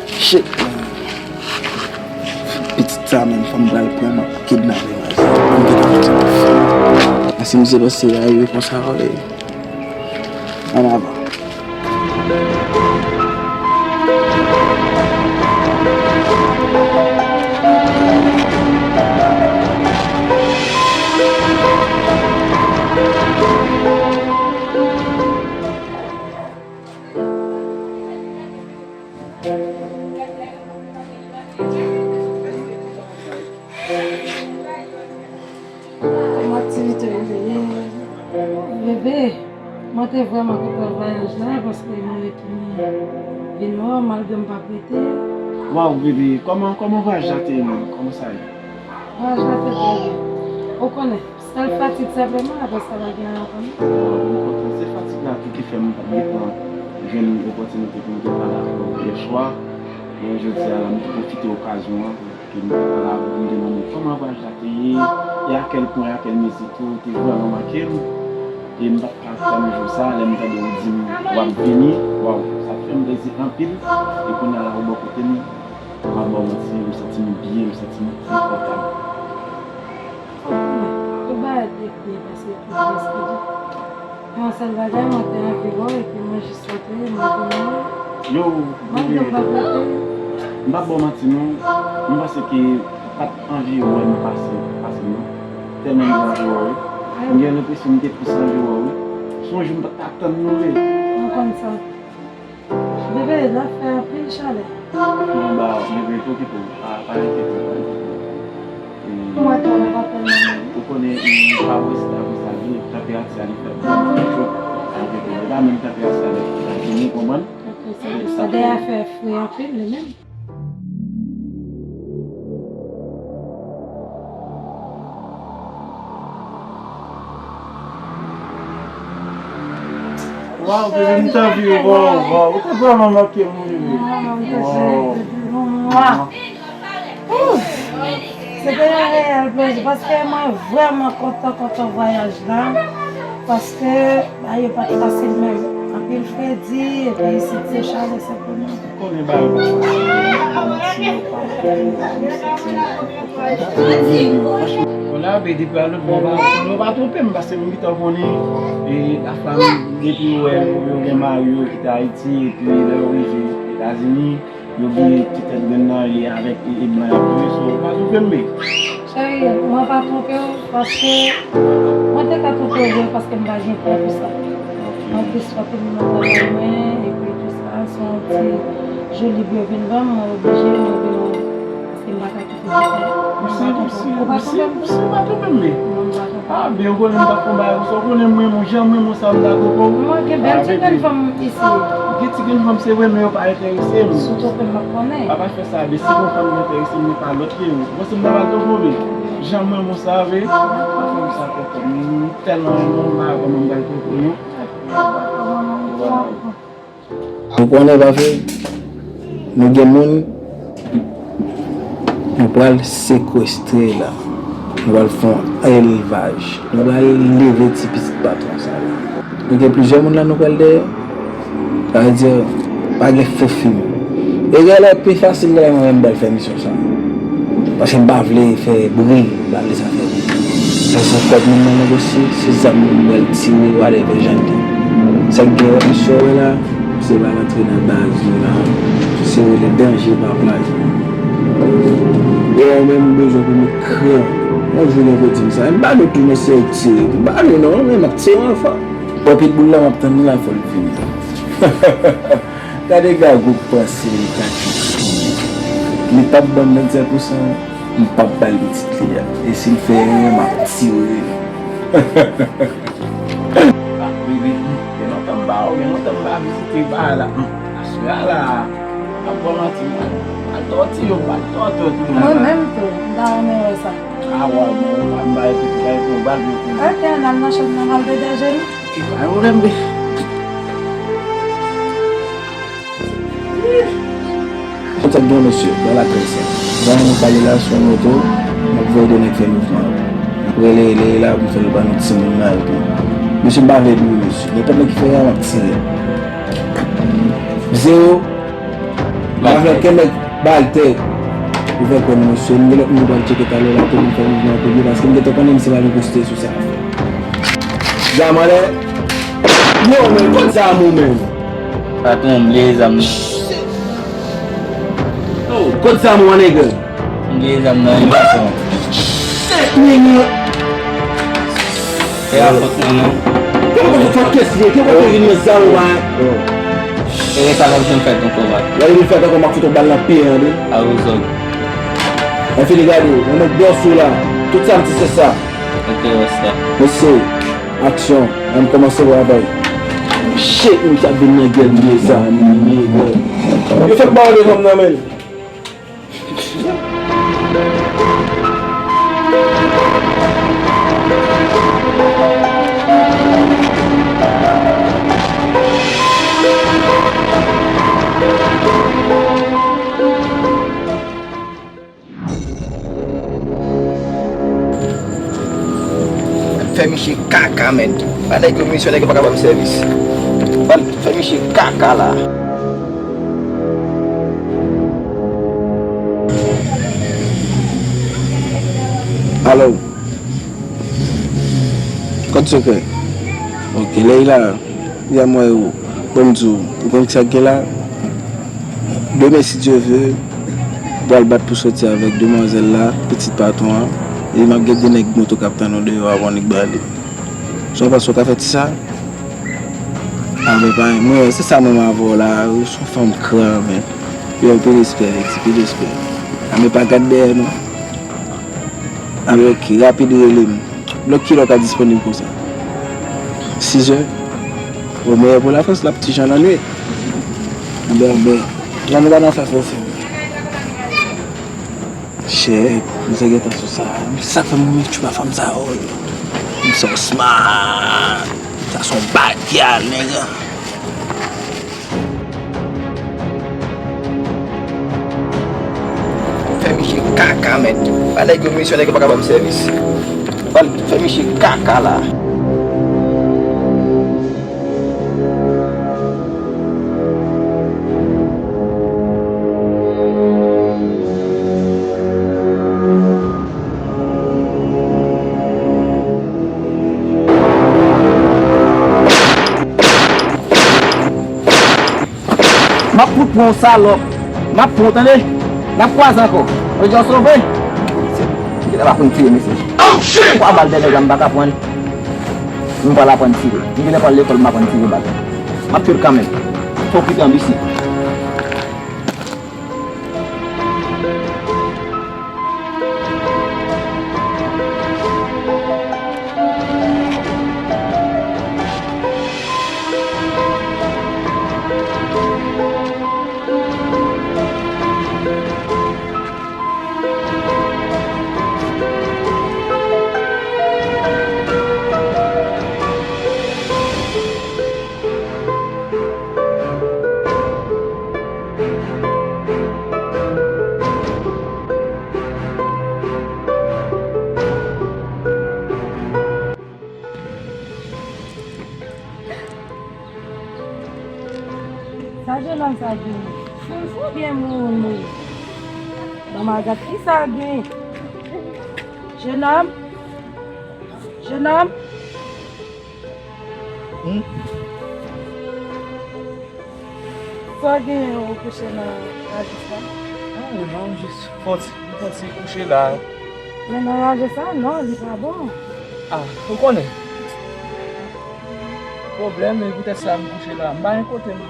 Shit, man. Pitit sa menm, fò m pral pran, m ap kidnape l. Fò m kidnape l. Asi misye panse a rive konsa, wi. An avan. Kòman aktivite yo ye? Bebe, mwen te vrèman kontan vwayaj la, paske mwen retounen vin wè w, malgre m p ap rete. Waw, bebe, kòman, kòman vwayaj la te ye menm? Kòman sa ye? Vwayaj la te trè byen. Ou konnen, sèl fatig senpleman, apre sa pa gen anyen ankò non. Waw, mwen kontan. Se fatig la tou ki fè m pa t gentan jwenn opòtinite pou m te pale avè w yè swa. Men jodi a la, m te pwofite okazyon an pou ke m te pale avè w, m te mande w kòman vwayaj la te ye, e a kèl pwen, a kèl mezi tou, te vrèman make m. E m pa t ka tann jou sa, lè m tande w di m w ap vini, waw, sa fè m plezi anpil. E kounye a la, ou bò kote m, m pa ba w manti, m santi m byen, m santi m konfòtab. Epi, paske tout prèske di. Yon sèl bagay, mwen te anvi wè w, epi mwen jis antre, mwen vin wè w. Yo, mwen di m pa plante. M p ap ba w manti, non. Mwen panse ke m pa t anvi wè nou pase, pase, non. Tèlman m te anvi wè w, wi. M gen lenpresyon m te plis anvi wè w, wi. Se yon jou m pa t ka tann nou, wi. Mwen konn sa. Bebe, n ap fè anpil chalè. Mwen ba, bebe, pa okipe w. Pa, pa enkyete w, pa enkyete w. E, mwen tou, mwen pa tèlman. Ou konnen, m pa wè si ta konsa vre, tanperati a li fè vrèman cho. Sa vle di, e pa menm tanperati a lè ki ta vini, konprann? Ok, se, se de afè fre anpil, li menm. Waw, bebe, m t anvi wè w, waw. Ou te vrèman manke m, wi, bebe. Waw. Se te yon reyèl plezi, paske mwen vrèman kontan, kontan vwayaj la, paske bagay yo pa t fasil menm. Anpil fredi, epi isit se chalè senpleman. Konnen bagay yo pa fasil, non, pa manti, yo pa manti, yo pa manti. Kounye a, bebe, depi a lòt bò, pa, konnen w pa twonpe m, paske m gentan konnen, e, la fanm, depi yo wè yo, yo gen mari yo kite Ayiti, epi lè yo rive Etazini, yo gen ti tèt grenn nan, e avèk, e, e blan y ap jwe, so, w pa twonpe m, bebe. Cheri, mwen pa twonpe w, paske mwen te ka twonpe w vre, paske m pa gen tan pou sa. Mwen plis fòk ke m nan travay mwen, epi tou sa, se yon ti jou lib yo vin ban m, mwen oblije, mwen vin wè w, paske m pa ka kite sa fè. Mèsi, mèsi, mèsi, mèsi, m pa twonpe m, bebe. Non, m pa twonpe w. A, bebe, ou konnen m t ap fè yon bagay konsa, ou konnen m renmen w, jan m renmen w sa, m ta twonpe w. Mwen gen bèl ti grenn fanm isi. Gen ti grenn fanm, se vre, men yo pa enterese m. Si w twonpe m, m ap konnen. Papa fè sa, bebe, si gon fanm ki enterese m, men pa lòt ke ou. Ou panse m ta pral twonpe w, bebe? Jan m renmen w sa, bebe. Pa fè m sa, twonpe m. M tèlman renmen w, m pa wè kòman m pral twonpe w, non. Ou konnen, pa vre? Nou gen moun, nou pral sekwestre la. Nou pral fè yon elvaj. Nou pral leve ti pitit patwon sa la. Nou gen plizyè moun la nou pral dèyè. Sa vle di, pa gen fo fim. E genlè pi fasil genlè mwen menm m pral fè misyon sa. Paske m pa vle fè bri, m pa vle sa fè bri. Sa se kòb moun nan negosye, se zam moun m pral tire, whatever jan l ye. Sa k gen, misye wè la, se pa rantre nan baz nou la. Se rele danje pa plaj. Yo, ou menm ou bezwen pou met kran. Yon jou nou ko di m sa. M ba nou tou mesye yo tire. M ba nou non, men m ap tire anfan. Bon, pitbull la, m ap tann li la, fò l vini. Gade Gago k panse li ka kite. Li p ap ban m vennsenk pousan, m p ap ba l pitit li a. E si l fè erè, m ap tire l. Ah, bebe, gen lontan m pa wè w, gen lontan m pa vizite ba la. Aswè a la, m ap ba w manti, m al tòti yo, m al tòti yo tou. Mwen menm tou, m ta renmen wè sa. Ah, wè, bon, m ba epi, m ba epi, m ba epi. Ok, n al nan chanm nan, n al degaje nou. Pa gen pwoblèm, bebe. Kontak gen mesye, dans la presse. Jan nou pale la sou moto, m ap voye de nèg fè mouvman yo. M ap rele, rele, rele la, pou m fè l ban nou timoun nan, epi mesye, m pa vle bri, mesye. Nenpòt nèg ki fè erè, m ap tire. Zewo. M pa vle okenn nèg ba l tè. Ou fè kwè nou, mesye, m gen lòt moun m pral tcheke talè la, pou m fè mouvman pou li, paske m gentan konnen misye pa vin poste sou sa. Zam anlè. Yo, men, kot zam ou menm? Patwon, m bliye zam nan. Oh, kot zam ou an, nèg? M bliye zam nan, wi, patwon. Shit, nèg. Se pa fòt mwen, non. Kòman fòt kès li ye? Ki kote vin nan zam ou, man? E sa m ap janm fèt ankò, pa. Lè li vin fèt ankò, m ap fout yon bal nan pye an, wi. A ou zòg. Anfini gade, yon nèg dòso la. Tout sa m di se sa. Enteresan. Mesye, aksyon. Ann kòmanse travay. Shit, misye ap vin nan gèl, mesye, sa, mesye. Yo fèk ba w devan m nan, men. Fè misye kaka, men. Pa nèg yo misyon, nèg yo pa ka ban m sèvis. Ban fè misye kaka la. Alo. Kòd sekrè. Ok, Leila, ya m wè ou. Bon, m di w, ou konn sa k gen la? Demen, si Dye ve, m pral bat pou sòti avèk demwazèl la, pitit patwon an. E m ap gen de nèg moto k ap tann ou deyò a pou annik ba li. Sa w panse w ka fè ti sa? A, men pa, mwen, se sa mwen avè w la, ou se yon fanm kran, men. Yo, pi respè, Lexi, pi respè. A, men pa gad dèyè, non. A, men, ok, rapid, rele m. Lòt kilè w ka disponib konsa? Sizè? O, meyè pou Lafrans, l ap ti jan nan nwit. Anben, anben, lanmou pa nan fè fò fè. Chè, mizè gentan sou sa. Sa k fè m renmen tchouba fanm sa yo. Misye smart. Sa se yon bad gyal, nèg. Fè misye kaka, mèt. Ba nèg yo misyon, nèg yo pa ka ban m sèvis. Ban fè misye kaka la. M ap fout pran w, salòp. M ap pran w, tande. N ap kwaze ankò. Ou jan sove. Mesye, genlè pa konn tire, mesye. Twa bal dèyè nèg la, m pa ka pran. M pral aprann tire. M genlè pral lekòl, m aprann tire bal. M ap tchwe l kanmenm. Fò w kite anbisye. Sa jenòm sa gen? Foul foul byen moun li. Ban m al gad kisa l gen. Jenòm? Jenòm? Hmm? Sa w genyen ou kouche nan raje sa? Anyen non, jis fon ti, fon ti kouche la. Men nan raje sa non, li pa bon. Ah, ou konnen. Pwoblèm, e poutèt sa m kouche la. M pa gen kote m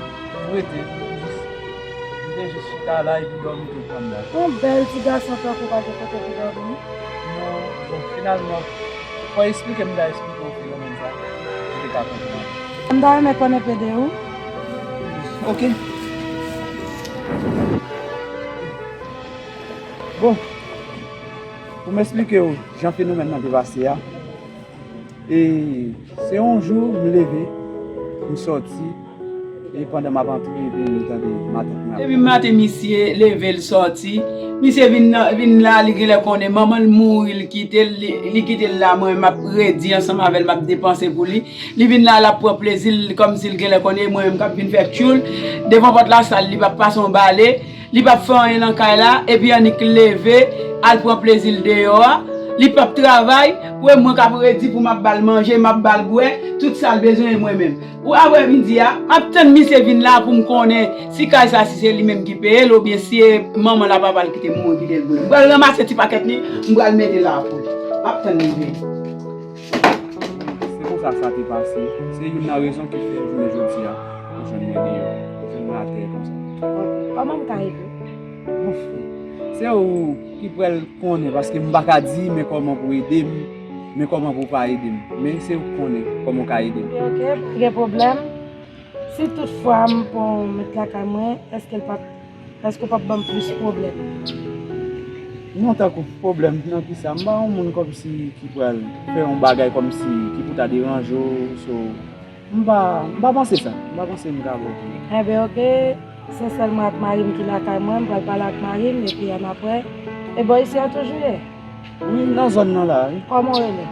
rete, m jis, m te jis chita la epi dòmi tou fanm nan. Yon bèl ti gason tankou w pa gen kote pou dòmi. Non, bon, finalman, fò eksplike m ta eksplike w fenomèn sa, ou te ka konprann. M ta renmen konnen pede ou. Ok. Bon, pou m eksplike w jan fenomèn nan te pase a, e se yon jou m leve, m sòti, e pandan m ap antre, epi m tande matant mwen ap. Depi maten misye leve, l sòti, misye vin nan, vin la, li genlè konnen manman l mouri, l kite l, li, li kite l la, mwen menm m ap redi ansanm avè l, m ap depanse pou li. Li vin la, l ap pran plezi l, kòmsi l genlè konnen mwen menm k ap vin fè tchoul. Devan pòt lasal, li p ap pase yon bale, li p ap fè anyen nan kay la, epi annik leve, al pran plezi l deyò a. Li p ap travay, pou e mwen k ap redi pou m ap ba l manje, m ap ba l bwè, tout sa l bezwen e mwen menm. Ou aprè midi a, m ap tann misye vin la pou m konnen si kay sa, si se li menm ki peye l, oubyen si e manman l a papa l ki te mouri kite l pou li. M pral ranmase ti pakèt li, m pral mete la pou li. M ap tann li vini. Se konsa sa te pase. Se youn nan rezon ki fè jounen jodi a, ou jwenn mwen deyò, ou jwenn mwen atè konsa. Ok. Kòman m ka ede w? Bon, se ou ki pral konnen, paske m pa ka di men kòman pou ede m, men kòman pou pa ede m. Men se ou ki konnen kòman ou ka ede m. Ok, pa gen pwoblèm. Si toutfwa m pran w met lakay mwen, èske l p ap, èske w p ap ban m plis pwoblèm? Non, tankou pwoblèm nan kisa? M pa yon moun kòmsi ki pral fè yon bagay kòmsi ki pou ta deranje w, so, m pa, m pa panse sa. M pa panse m ka ba w pwoblèm. Enben, ok. Se sèl mwen ak mari m ki lakay mwen, m pral pale ak mari m, epi annapre. E bò isi a toujou ye? Wi, nan zòn nan la, wi. Kòman w rele?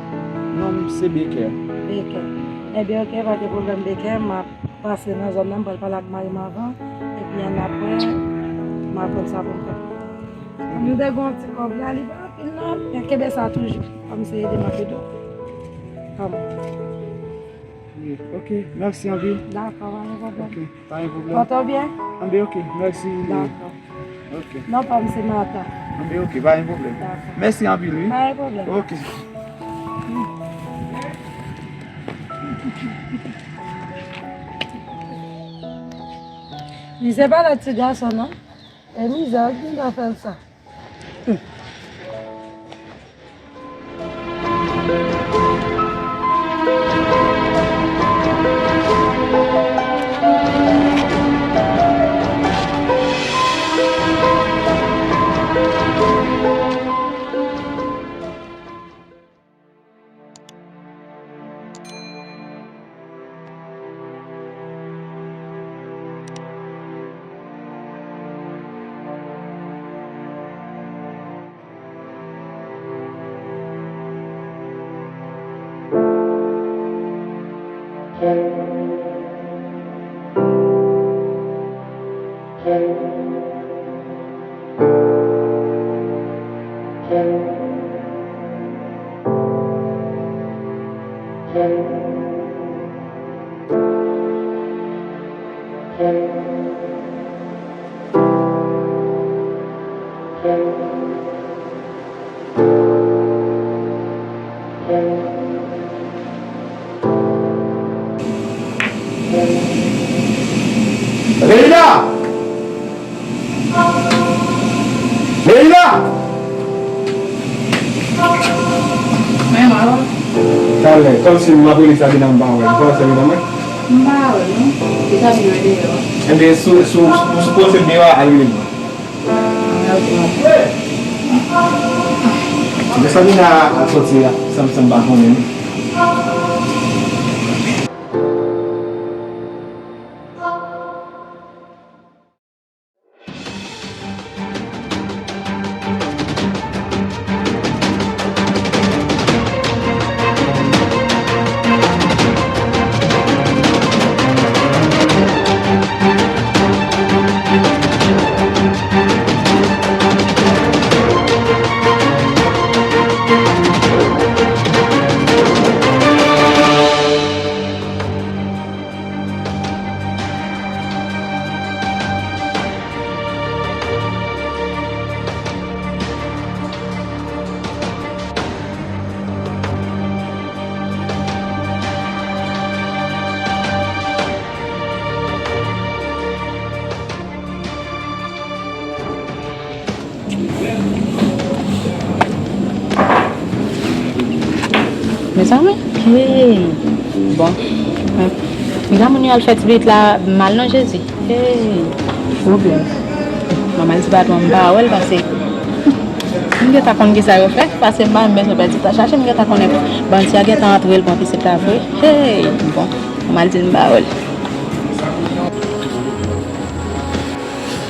Non m se Beker. Beker. Enben, ok, pa gen pwoblèm, Beker, m ap pase nan zòn nan, m pral pale ak mari m avan, epi annapre, m aprann sa pou m fè. M te gen yon ti kòb la, li pa anpil non, men kenbe sa toujou, kòm se ede m ap ede w. Kòm. Ok, mèsi anpil. Dakò, pa gen pwoblèm. Ok, pa gen pwoblèm. Pòte w byen? Anben, ok, mèsi. Dakò. Ok. Non pa m se Martha. Anben, ok, pa gen pwoblèm. Dakò. Mèsi anpil, wi. Pa gen pwoblèm. Ok. Li se pa lòt ti gason, non. E mizè, ki ta fè l sa? Leila! Leila! Men, mwen. Talè, kòmsi m ap rele Sabina, m pa wè l. M panse li nan mwen. M pa wè l, non. Li ta vin wè deyò. Enben, sou, sou, sou pwosedi deyò a, al rele m. Mwen sa vin a, a soti a, san, san m pa konnen. Mezanmi, hey, bon. Piga moun yo al fè ti pitit la mal non Jezi. Hey, pwoblèm. Manman di patwon m pa wè l pase. M gentan konn kisa yo fè, pase m pa menm bezwen pèdi tan chache, m gentan konnen bandi a gentan antre l pran pitit la vre. Hey, bon, manman di m pa wè l.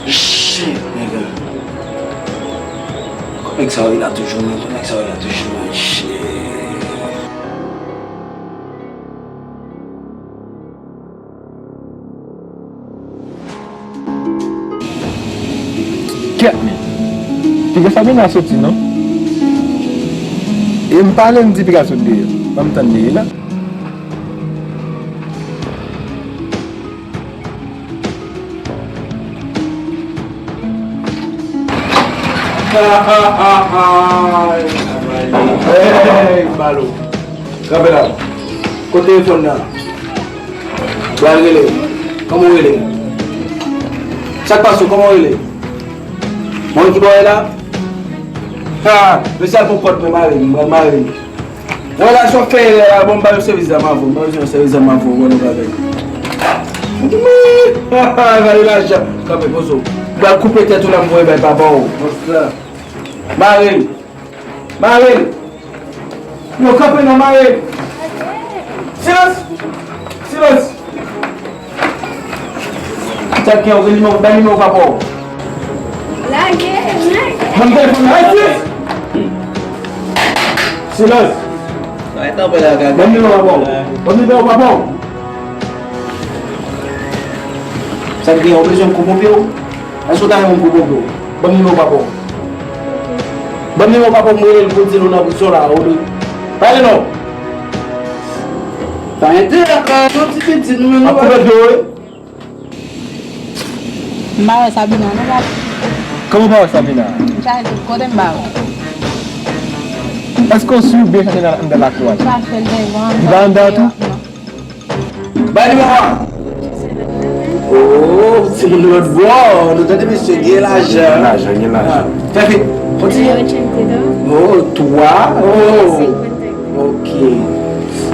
Shit, nigga. Kot nèg sa yo ye la toujou, man? Kot nèg sa yo ye la toujou, man? Shit. Kèt, men. Piga Sabina soti, non? E m pale, m di piga sot deyò. Ban m tann li la. Hey, balo. Kanpe la. Kote telefòn nan? Pral rele. Kòman w rele? Sa k pase w? Kòman w rele? Mwen ki bò w ye la? Ha! Mesye al pran kòd mwen, mare m, mwen mare m. Mwen la, sa w fè yè la, bon, m ba yo sèvis zam avè w, m ba yo sèvis zam avè w, wè nou bagay. Wi! Gade lajan. Kanpe, poze w. M pral koupe tèt ou la, m voye bay papa w. Mare l. Mare l. Yo, kanpe non, mare l. Silans! Silans! Sa k gen, ou gen nimewo, bay nimewo papa w. Lage, nèg. Ban m telefòn nan, hey, sis! Silans! Ban m nimewo papa w. Ban m nimewo papa w. Sa k gen, ou bezwen m koupe w? Èske w ta renmen m koupe w? Ban m nimewo papa w. Ban m nimewo papa w, m rele l pou di nou nan prizon la, ou dwe. Pale non! Pa enterè, pa yon ti pitit, men nou ap koupe dlo, wi. M pa wè Sabina, non, papa. Kòman w pa wè Sabina? M chache tout kote, m pa wè. Èske w si w byen chache nan, anndan lakou a? M chache l devan, m pa wè l deyò, non. Bay nimewo a. Oh, timoun lòt bò, nou tande mesye gen lajan. Gen lajan, gen lajan. Ah, fè vit. Kontinye. Oh, twa. Oh. Ok.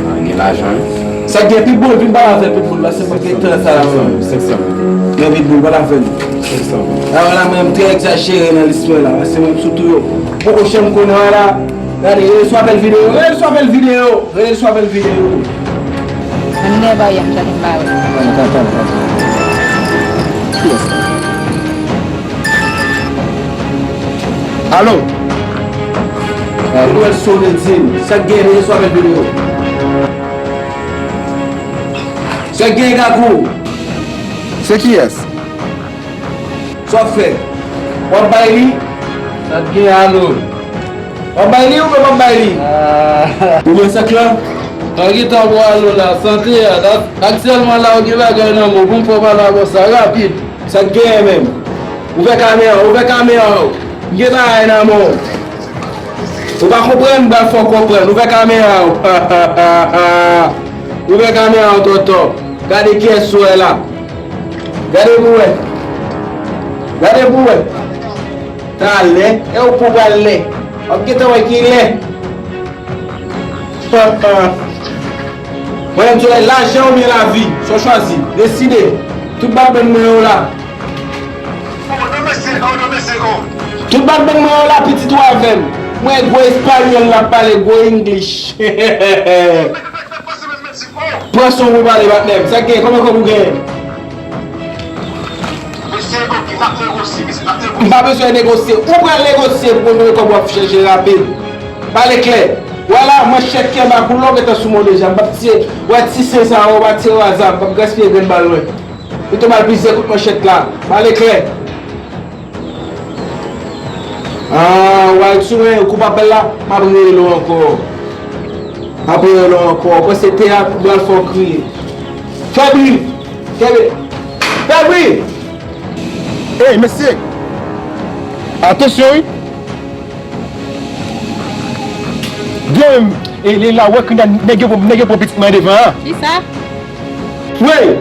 Ah, gen lajan, wi. Sa gen Pitbull, vin pale avè Pitbull la, se mwen ki gen tan sa la, mwen. Senk san. Gen Pitbull, pale avè nou. Senk san. Alò la, mwen, m trè egzajere nan lis mwen la, se mwen sou tou yo. Poko janm konnen la. Gade, rele sou apèl videyo, rele sou apèl videyo, rele sou apèl videyo. Mwen m gen bagay m chèche m pa wè. Tann, tann, tann, tann. Kiyès la? Alo? Alo? Mwen sone di m, sa k gen, rele sou apèl videyo. Sa k gen, Gagou? Se kiyès? Sa w ap fè? W ap bay li? Sa k gen, alo? W ap bay li oubyen w p ap bay li? Ah. Ou wè sa k la? Pa gen tan pou alo la, sante a. Aktyèlman la, ou gen bagay nan men w, pou m fè w pale avè w sa rapid. Sa k genyen menm? Ouvè kamera, ouvè kamera w. M gen bagay nan men w. Ou pa konprann, m pral fè w konprann. Ouvè kamera w. Ouvè kamera w, tonton. Gade kiyès ou wè la. Gade pou wè. Gade pou wè. Talè, e ou pou pral lè. W ap gentan wè ki lè. Mwen menm, se lajan oubyen lavi, sa w chwazi. Deside. Tout batman mwen yo la. Tout batman mwen yo la, pitit ou avè m. Mwen gwo espanyòl la pale, gwo English. Pran son pou pale, patnè m. Sa k gen? Konbyen kòb ou genyen? M pa bezwen negosye. Ou pral negosye pou konbyen kòb w ap chèche rapid. Pale klè. Wè la, manchèt ki anba koulè w gentan sou men w deja. M p ap tiye. Wè ti sen sa yo, w pa tire o aza. M p ap gaspiye grenn bal mwen. Pito m al plizyè kout manchèt la. Pale klè. Ah, w al sou mwen, ou koupab bal la, m ap rele w ankò. M ap rele w ankò. Ou panse teyat ou pral fè w kriye. Fè bri! Kenbe! Fè bri! Ey, mesye! Atansyon, wi! Byen, e, e la, w wè kounye a nèg yo, nèg yo pran pitit mwen devan an. Kisa? Wi!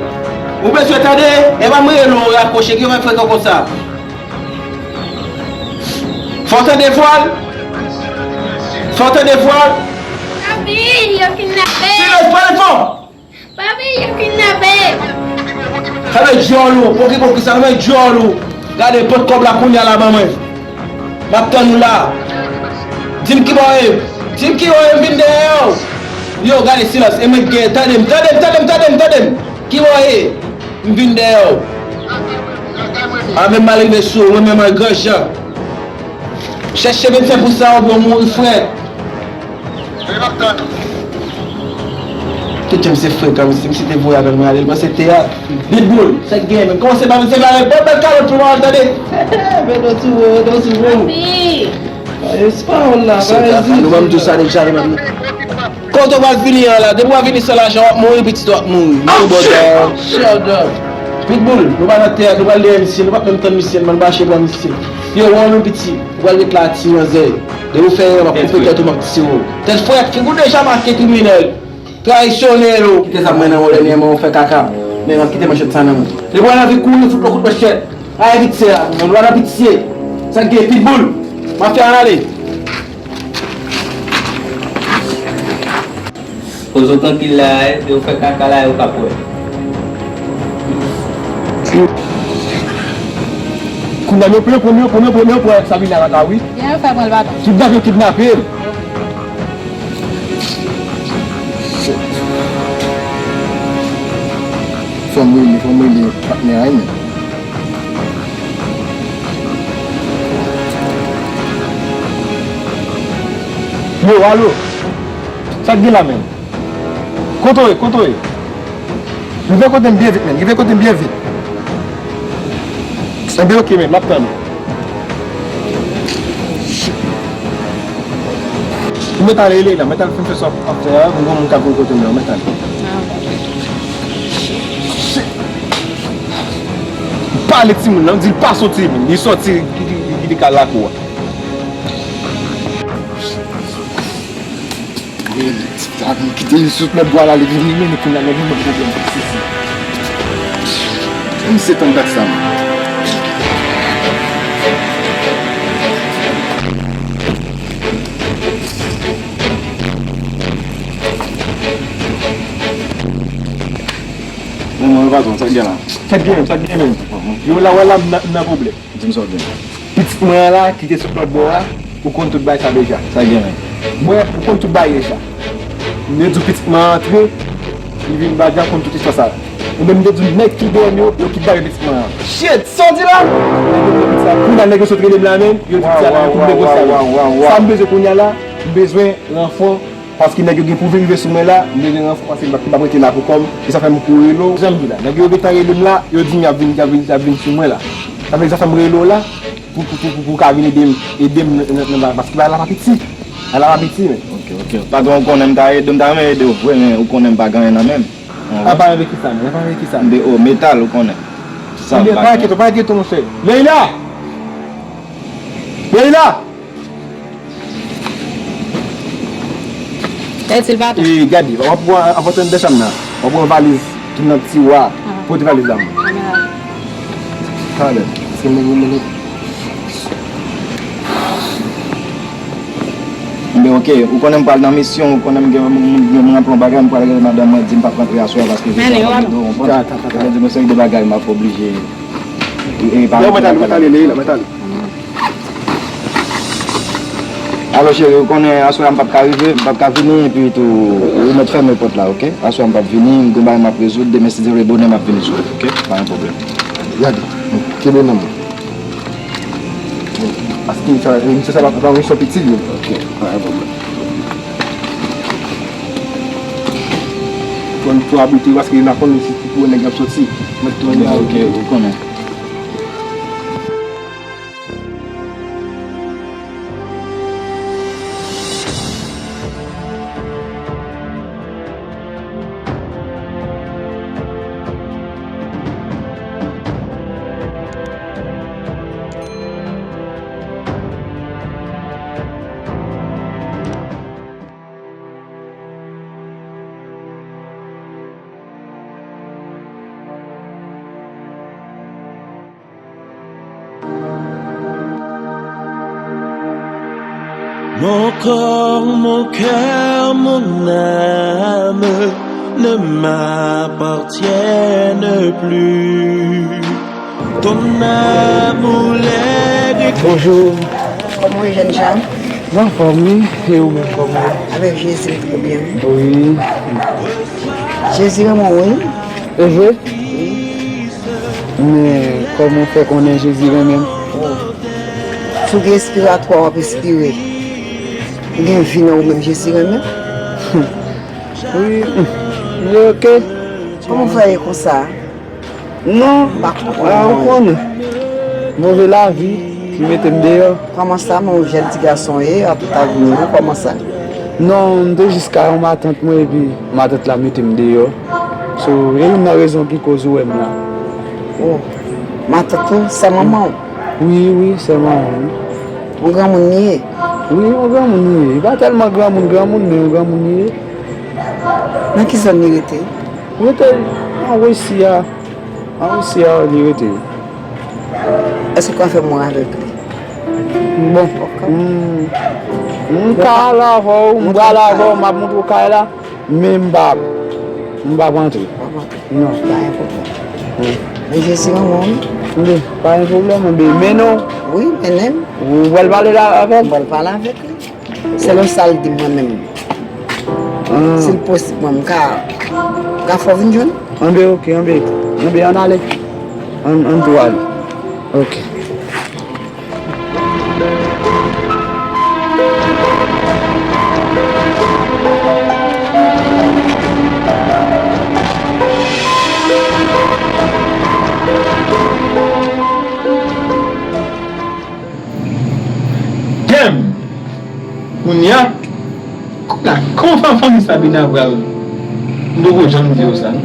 Ou bezwen tande? E pa mwen rele w rakwoche, ki yo fè fè konsa? Fò tande vwa l. Fò tande vwa l. Papi, yo kidnape. Silans, pale fò. Papi, yo kidnape. Fèmen dyòl ou, pokipo ki sa, fèmen dyòl ou. Gade, pot kòb la kounye a la ban mwen. M ap tann ou la. Di m ki bò w ye. Di m ki bò w ye, m vin dèyè w. Yo, gade silans, e mwen k gen, tande m, tande m, tande m, tande m, tande m. Ki bò w ye? M vin dèyè w. Avè m al rive sou ou, mwen menm an gran jan. Chèche vennsenk pou sa, ou bon mouri frèt. Tout jan misye frekan, misye, misye te voye avè l, mwen ale, l panse teyat. Pitbull, sa k gen menm? Kòmanse pa misye pale, bon, bèl kalòt pou mwen, tande. Bedo sou ou, bedo sou ou. Papi. Parèz pa ou la, parèz. Nou ban m tou sa deja, nou ban m. Kote w pral fini an la? Depi w ap vini san lajan, w ap mouri, pitit, w ap mouri. Nou bon dan. Shut up. Pitbull, nou pa nan teyat, nou pral dèyè misye, nou p ap menm tann misye, n pral mache pran misye. Yo, w menm piti, ou pral ret la ak ti manzè. Depi w fè erè, m ap koupe tèt ou, m ap tire w. Tèt frèt, figi w deja make kriminèl. Trayisyonnen ou. Kite zam mwen nan men w, dènyèman ou fè kaka. Men m ap kite manchèt sa nan men w. Depi w anvi kouri, fout lòt kout manchèt. Ay, pitye a, nou pa nan pitye. Sa k gen, Pitbull? Mafya an ale. Poze w trankil la, e, yo fè kaka la, yo k ap wè. Kounye a, yo pran, pran, pran, pran, pran Sabina la, wi. Kidnape, kidnape. Fò m rele, fò m rele patnè a, men. Yo, alo. Sa k gen la menm? Kote w ye? Kote w ye? Rive kote m byen vit, menn. Rive kote m byen vit. Enben, oke, menn. M ap tann ou. Ou mèt ale, Elena. Mèt al fin fè sa w ap fè a. Mwen gen yon moun k ap vin kote m la. Ou mèt ale. Ah, Ale timoun nan, di l pa soti, li soti, li, li, li, li kal lakou a. Kite li sot lòt bò la, li vin li menm, kounye a nèg li ban pwoblèm pou sesi. Misye tann dat sa, man. Bon, mwen, patwon, sa k gen la? Sa k gen, sa k gen menm? Yo la, wè la, m nan, m nan pwoblèm. Di m sa w gen. Pitit mwen an la, ki te sot lòt bò a, ou konn tout bagay sa deja. Sa k gen menm? Mwen, ou konn tout bagay deja. M te di w pitit mwen an antre, li vin baga, konn tout istwa sa. Ou menm, m te di w nèg ki dèyè m yo, yo kidnape pitit mwen an. Shit, sa w di la? Nèg yo pran pitit la, kounye a nèg yo sot rele m la menm, yo di pitit la la, yo pou negosye avè m. Sa m bezwen kounye a la, m bezwen ranfò. Paske nèg yo gen pou vin rive sou mwen la, m bezwen ranfò paske m p ap, m p ap rete la pou kò m. E sa fè m kouri rele w. Jan m di la, nèg yo gentan rele m la, yo di m y ap vin, y ap vin, y ap vin sou mwen la. Sa vle di sa fè m rele w la, pou, pou, pou, pou, pou w ka vin ede m, ede m nan, nan, nan, paske bagay la pa piti. Bagay la pa piti, men. Ok, ok. Patwon, ou konnen m ta ede, m ta renmen ede w vre, men ou konnen m pa gen anyen nan men m. Apa avèk kisa, men? Apa avèk kisa? M de o metal, ou konnen. Sa m pa gen. Pa enkyete w, pa enkyete w, monchè. Leila! Leila! Sa e ti l pa tou. E, gade, w ap pran, w ap antre anndan chanm nan. W ap pran valiz ki nan tiwa. Pote valiz la, man. Talè. Paske mwen, mwen, mwen. Enben, ok, ou konnen m pral nan misyon, ou konnen m gen, m, m, m ranpli yon bagay, m pral rele madanm mwen, di m p ap rantre aswè a paske jodi a pa gen dlo, ou konprann? Sa vle di gen yon seri de bagay m ap oblije. E, e, pa... Non, mwen t ale, mwen t ale, Leila, mwen t ale. Alò, cheri, ou konnen aswè a m p ap ka rive, m p ap ka vini, epi tou, ou mèt fèmen pòt la, ok? Aswè a m p ap vini, m gen bagay m ap rezoud, demen, si Dye vle, bonè m ap vini sou ou, ok? Pa gen pwoblèm. Gade, kenbe nan mwen. Paske sa, misye sa pa, pa misyon piti, li. Ok, pa gen pwoblèm. Fò n tou abite paske n a konnen si pou nèg ap soti. Mèt tou anba. Ok, ou konnen. Mon corps, mon cœur, mon âme ne m'appartiennent plus. Ton amour les... Bonjou. Kòman w ye, jènjan? Mwen anfòm, wi. E ou menm, kòman w ye? Avèk Jezi, m trè byen, wi. Wi. Jezi renmen w, wi. E vre? Wi. Men, kòman w fè konnen Jezi renmen m? O. Si w gen espiratwa, w ap espire. Ou gen vi nan ou menm, Jezi renmen w. Wi, wi, ok. Kòman w fè ye konsa? Non, m pa konprann, ah, ou konnen. Move lavi ki mete m deyò. Kòman sa, men yon jèn ti gason w ye, a tout avenir ou, kòman sa? Non, m te jis kay yon matant mwen, epi matant la mete m deyò. So, e youn nan rezon ki koz ou wè m la. O, matant ou, sè manman w? Wi, wi, sè manman m, wi. Yon granmoun li ye? Wi, yon granmoun li ye. Li pa tèlman granmoun, granmoun, men yon granmoun li ye. Nan ki zòn li rete? Li rete nan Wesi a. An Risi a, li rete. Èske w ka fè m wè avèk li? Bon, m, m ka al avè w, m pral avè w, m ap montre w kay la, men m pa, m p ap antre. W ap antre? Non. Pa gen pwoblèm. Wi. Men Jezi renmen w, wi. Wi, pa gen pwoblèm, men, men non. Wi, mennen m. Ou pral pale la avè l? M pral pale avèk li. Selon sa l di m mwen menm. Ah. Si l posib, mwen, m ka, m ka fè w vin jwenn. Anben, ok, anben, anben, ann ale. Ann, ann tou ale. Ok. Damn! Kounye a, kounye a, kòman fanmi Sabrina pral? M poko janm di w sa, non.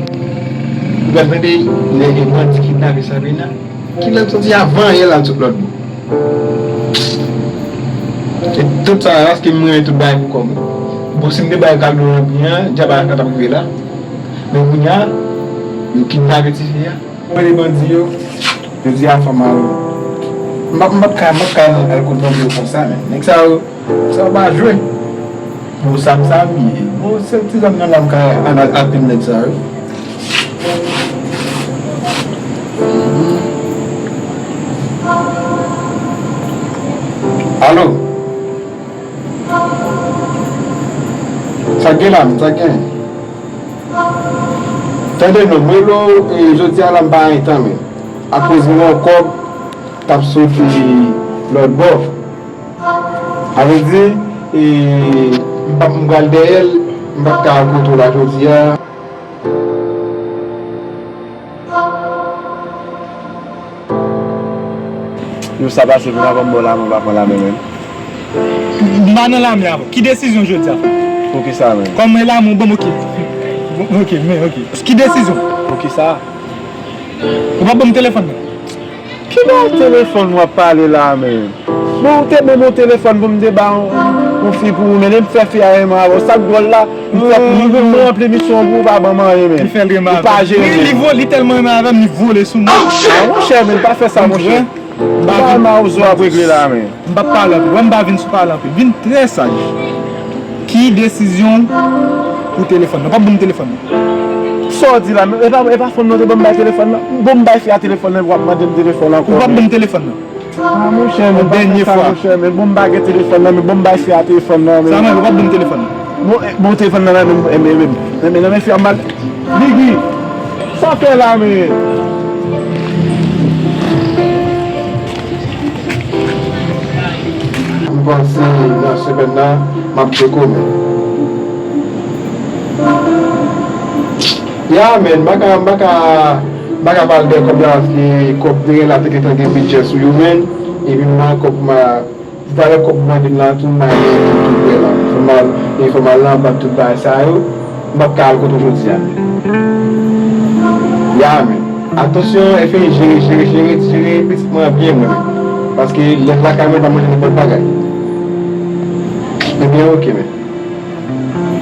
Ou pral tande lè gen bandi kidnape Sabrina? Kilè l soti avan yè la, l sot lòt bò. E tout sa, paske m renmen tout bagay pou kò m. Bon, si m te bay kado nan pye a, dyab la t ap rive la. Men kounye a, yo kidnape tifi a. Mwen, le bandi yo, yo di a fanm al. M p ap, m p ap ka, m p ap ka al kot bandi yo konsa, men. Nèg sa yo, sa yo pa jwe. Bon, sa m, sa m ye. Bon, se ti zam nan la m ka al, al, al pil nèg sa yo. Alo? Sa gen la, men, sa gen? Tande non, mwen lo, e, jodi a la m pa gen tan, men. Akoz m gen yon kòb k ap soti lòt bò. Sa vle di, e, m p ap, m pral dèyè l, m p ap ka al kote w la jodi a. Jou sa pase, pou m pa pran bò lame, m pa pran lame menm. M pa nan lame avè w. Ki desizyon jodi a, frè? Poukisa menm? Kòm e lame w ban m, oke. Oke, men, oke. Ki desizyon? Poukisa? Ou pa ban m telefòn nan. Ki bò telefòn w ap pale la menm? Bon, ou te ban m yon telefòn pou m te ba yon, yon fi pou ou, men lè m fè fi a renmen avè w, sa k dwòl la, m fè, m, m ranpli misyon an pou ou, pa ban m anyen menm. Li fè l renmen avè m. Ou pa jere. Li, li vo-, li tèlman renmen avè m, li vole sou mwen. A, monchè, men pa fè sa, monchè. M pa vin, mawozo ap regle la, men. M p ap pale anpil. Wè m pa vin sou pale anpil. Vin trè saj. Ki desizyon pou telefòn nan? W ap ban m telefòn nan. Sa w di la, men e pa, e pa fanm nan te ban m bay telefòn nan? Bon, m bay fi a telefòn nan, w ap mande m telefòn ankò. Ou p ap ban m telefòn nan. A, monchè, men pa fè sa, monchè, men bon, m pa gen telefòn nan, men bon, m bay fi a telefòn nan, men. Sa mwen, ou p ap ban m telefòn nan. Bon, e, bon, telefòn nan, nan men, men, men, men, nan men fi a, m ba l. Biggy, sa w fè la, men? M panse nan semèn nan, m ap dekonnen. Ya, men, m pa ka, m pa ka, m pa ka pale de kòb la, paske kòb te gen la, te gentan gen bidjè sou yo, men, epi m nan kòb pou m a, valè kòb mande m la tou, m al gen tout, tout vre la. Fò m al, e fò m al nan bank tout bagay sa yo. M p ap ka al kote w jodi a, men. Ya, men. Atansyon, F A I, jere, jere, jere, jere pitit mwen an byen, mwen menm. Paske lèt lakay mwen pa manje nenpòt bagay. Ebyen, oke, men.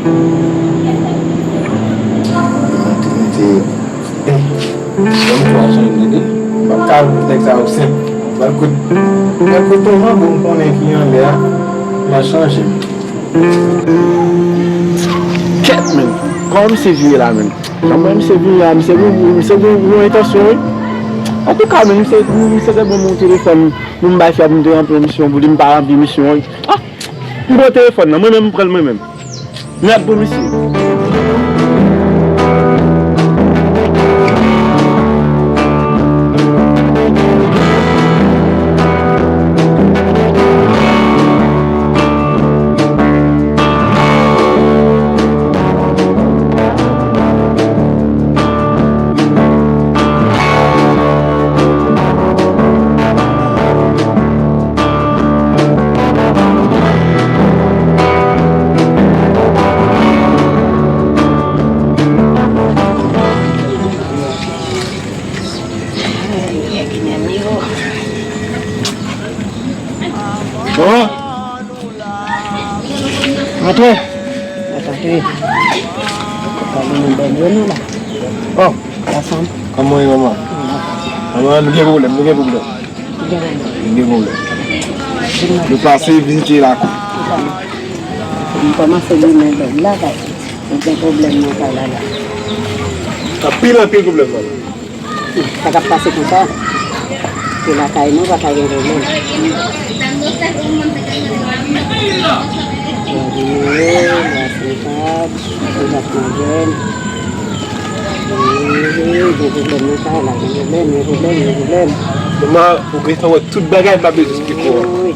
Mwen te, mwen te, eh, bon, m pran jan de, m ap ka nèg sa yo senp. Mwen kout, mwen kout yon mango m konnen ki anlè a, m a chanje. Kèt, men. Kòman misye vire la, men? Kòman misye vire la, misye gen, misye gen yon entansyon, wi. Antouka, men, misye, misye te ban m yon telefòn pou m bay fi a pou m te ranpli misyon pou li, m pa ranpli misyon an. Ah! M pran telefòn nan, mwen menm, m pran l mwen menm. Nèt pou misye. Bon. Antre. Antre. Kòman nou bèl yo nou la? Oh. Kòman w ye, manman? Manman, nou gen pwoblèm, nou gen pwoblèm. Gen pwoblèm. Nou pase vizite lakou. M kòmanse limen bèl la, kay. M gen pwoblèm nan kay la, la. Anpil, anpil pwoblèm nan. Sa k ap pase konsa, se lakay nou, pa ka gen pwoblèm. Gade, la se kab, se gad madanm. Gen pwoblèm nan kay la, gen pwoblèm, gen pwoblèm, gen pwoblèm. Manman, ou gentan wè tout bagay m pa bezwen esplike w ankò. Wi.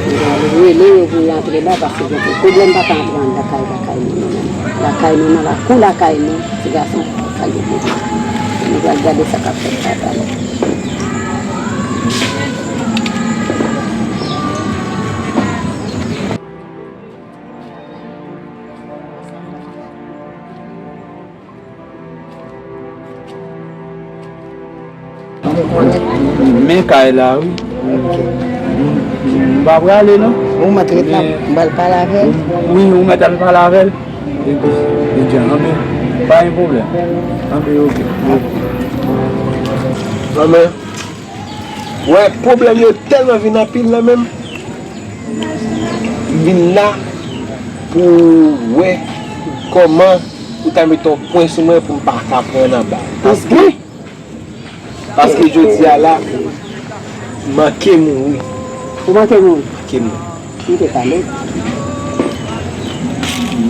Nou pral rele yo pou yo antre la, paske gen pwoblèm pa ka antre anndan kay, lakay nou, nou menm. Lakay nou, nan lakou lakay nou, ti gason, sa gen pwoblèm. Nou pral gade sa k ap fèt la talè. Men kay la, wi. M, m pa prale, non. Ou mèt ret la, m pral pale avè l. Wi, ou mèt al pale avè l. Epi, epi, anben, pa gen pwoblèm. Anben, oke. Anben, wè, pwoblèm yo tèlman vin anpil la menm. M vin la pou wè kòman ou ta mete yon pwen sou mwen pou m pa ka pran nan bal. Paske, paske jodi a la, m manke mouri. Ou manke mouri? Manke mouri. M te pale.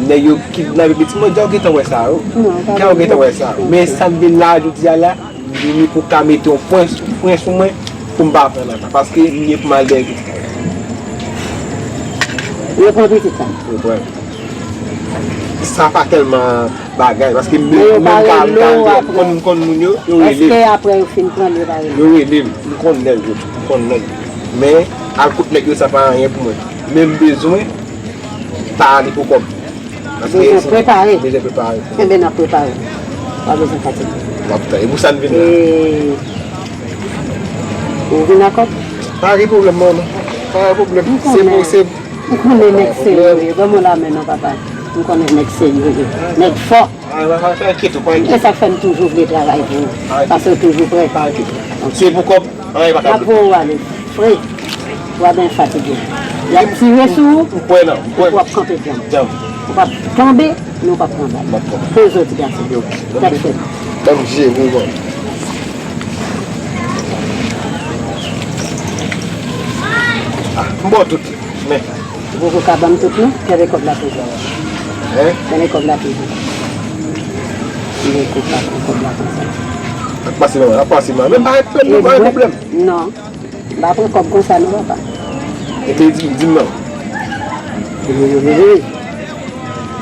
Nèg yo kidnape pitit mwen, deja w gentan wè sa, wi. Non, pa. Deja w gentan wè sa. Men sa m vin la jodi a la, m vini pou ka mete yon pwen sou, pwen sou mwen, pou m pa pran nan sa. Paske m gen pou m al dèyè pitit la. Yo pran pitit la? Yo pran. Sa pa tèlman bagay, paske m, men yo pa rele w apre. Konn, konn moun yo, yo rele m. Èske apre yo fin pran l, yo pa rele w? Yo rele m, m konn nèg yo, m konn nèg yo. Men, al kot nèg yo, sa pa anyen pou mwen. Men m bezwen pa ale pou kò m. Paske bezwen prepare. Bezwen prepare. Enben, n ap prepare. Pa bezwen fatige. M ap tann. E pou sa n vin la. E, ou vin ak kòb? Pa gen pwoblèm, manman. Pa gen pwoblèm. M konnen. Se pou, se M konnen nèg serye w ye. Ban m yon lamen non, papa. M konnen nèg serye w ye. Nèg fò. E sa k fè m toujou vle travay pou ou. Paske w toujou prè. Se pou kòb, anyen pa ka. M ap voye w ale. Fre. W a byen fatige. Y ap tire sou ou. M kwè nan, m kwè. Epi w ap kanpe djanm. Djanm. Ou p ap tonbe, men w p ap pran bal. M p ap pran bal. Poze w, ti gason. Tèt frèt. Ban m jere w, bon. Ah, m ba w tout. Men. Ou poko ka ban m tout non, kenbe kòb la toujou. Hein? Kenbe kòb la toujou. Kenbe kòb la, kòb la konsa. Ap pase manman, ap pase manman. Men pa gen pwoblèm, pa gen pwoblèm. Non. M pa pran kòb konsa non, papa. Epi di, di m non. Wi, wi, wi, wi.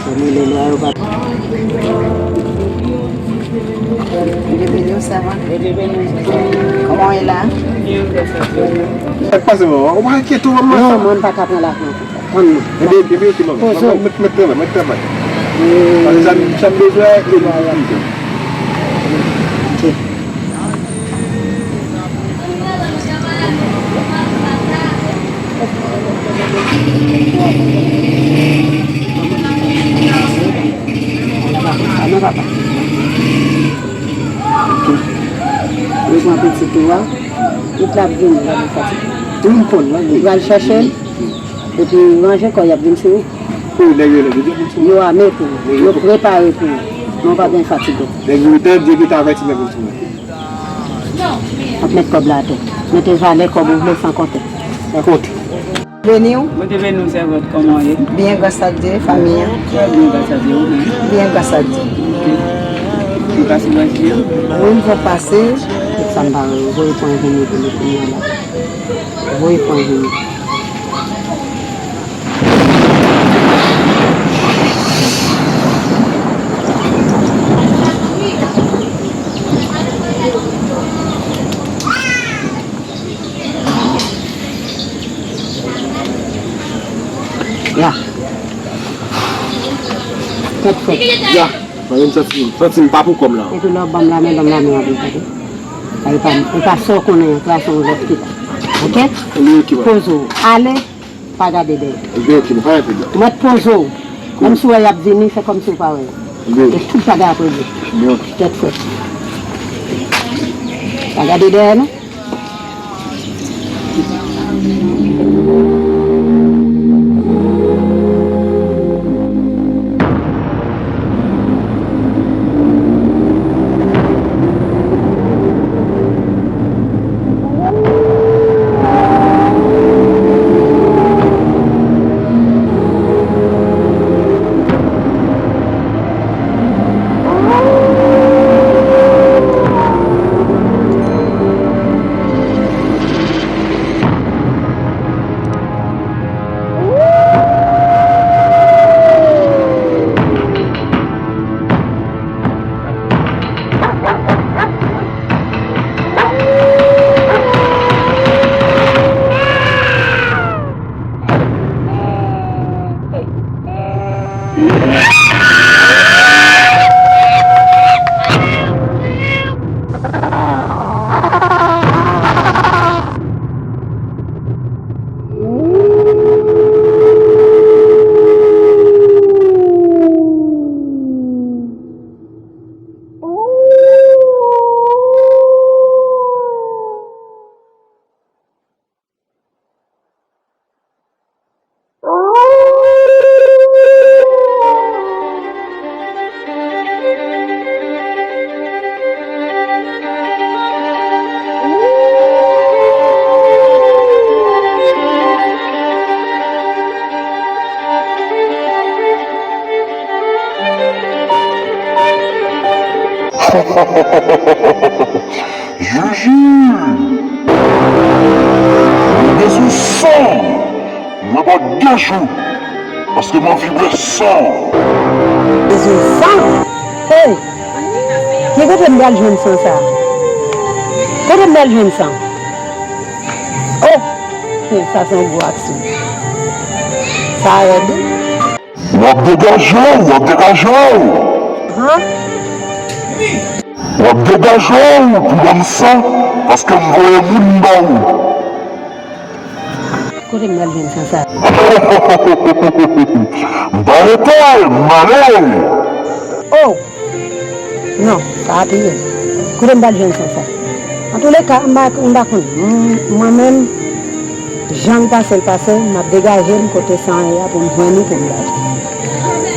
Fò m rele lwa yo, papa. Dieu bénisse, ça va? Comment est là? Sa k pase, manman? Ou pa enkyete w, manman? Non, mwen pa ka pran lajan. Tann mwen. Ebyen, ebyen, oke, manman. Poze w. Mèt, mèt travay, mèt travay. Paske sa, sa m bezwen, e li. Ok. Ou pran pitit ou a, tout l ap vini, l ap vin fatige. Tou moun konn, non? Ou pral chèche l, epi ranje kò, y ap vin sou ou. Wi, nèg yo, nèg yo, yo vin sou mwen. Yo ame pou ou, yo prepare pou ou. Men w pa gen fatige. Nèg yo, tande ki ta avèti, nèg yo sou mwen. Ap met kòb la atè. Mete valè kòb ou vle san konte. San konte. Beni w. Bondye beni w, sèvant, kòman w ye? Byen, gras a Dye, fanmi an. Trè byen, gras a Dye, ou menm? Byen, gras a Dye. Ou pase bò isi a? Wi, m fon pase. Tout sa m pa wè, voye pran vini pou li kounye a la. Voye pran vini. Ya. Tèt frèt. Ya. Mwen menm santi m, santi m pa pou kò m la. Epi lè w ban m lamen, ban m lamen anpil, tande. Sa e pa, e pa sa w konnen an, sa se yon lòt ki la. Oke? Anben, oke, manman. Poze w. Ale. Pa gade dèyè. Ebyen, oke, nou pa gen pwoblèm. Ou mèt poze w. Menm si w wè y ap vini, fè kòmsi w pa wè yo. Ebyen, oke. E tout bagay ap regle. Ebyen, oke. Tèt frèt. Pa gade dèyè, non. Jiji! Mwen bezwen san! Mwen pa gen jou! Paske m anvi bwè san! Bezwen san? Hey! Men kote m pral jwenn san sa? Kote m pral jwenn san? Oh! Hey, sa se yon gwo aksyon. Sa rèd wi. W ap degaje w, w ap degaje w! Han? W ap degaje w pou ban m san, paske m voye moun ba ou. Kote m pral jwenn san sa? M pa rete, m ale! Oh! Non, sa a pi rèd. Kote m pral jwenn san sa? Antouleka, m pa, m pa konn. M, mwen menm, jan l pase, l pase, m ap degaje m kote san an ye a pou m jwenn li pou m ba li.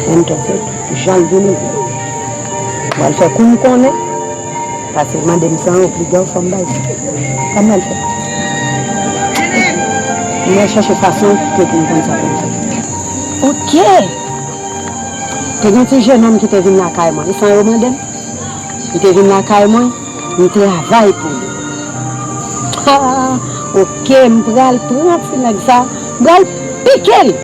Menm tan fèt, jan l vini, m pral fè kou m konnen. Pase mande m san an, obligan fò m bay. Sa m pral fè? M pral chèche fason pou m konn sa pou m fè. Ok! Te gen ti jennonm ki te vin lakay mwen. E san yo mande m? Li te vin lakay mwen, m travay pou li. Ha! Ok, m pral pran ti nèg sa, m pral pike l.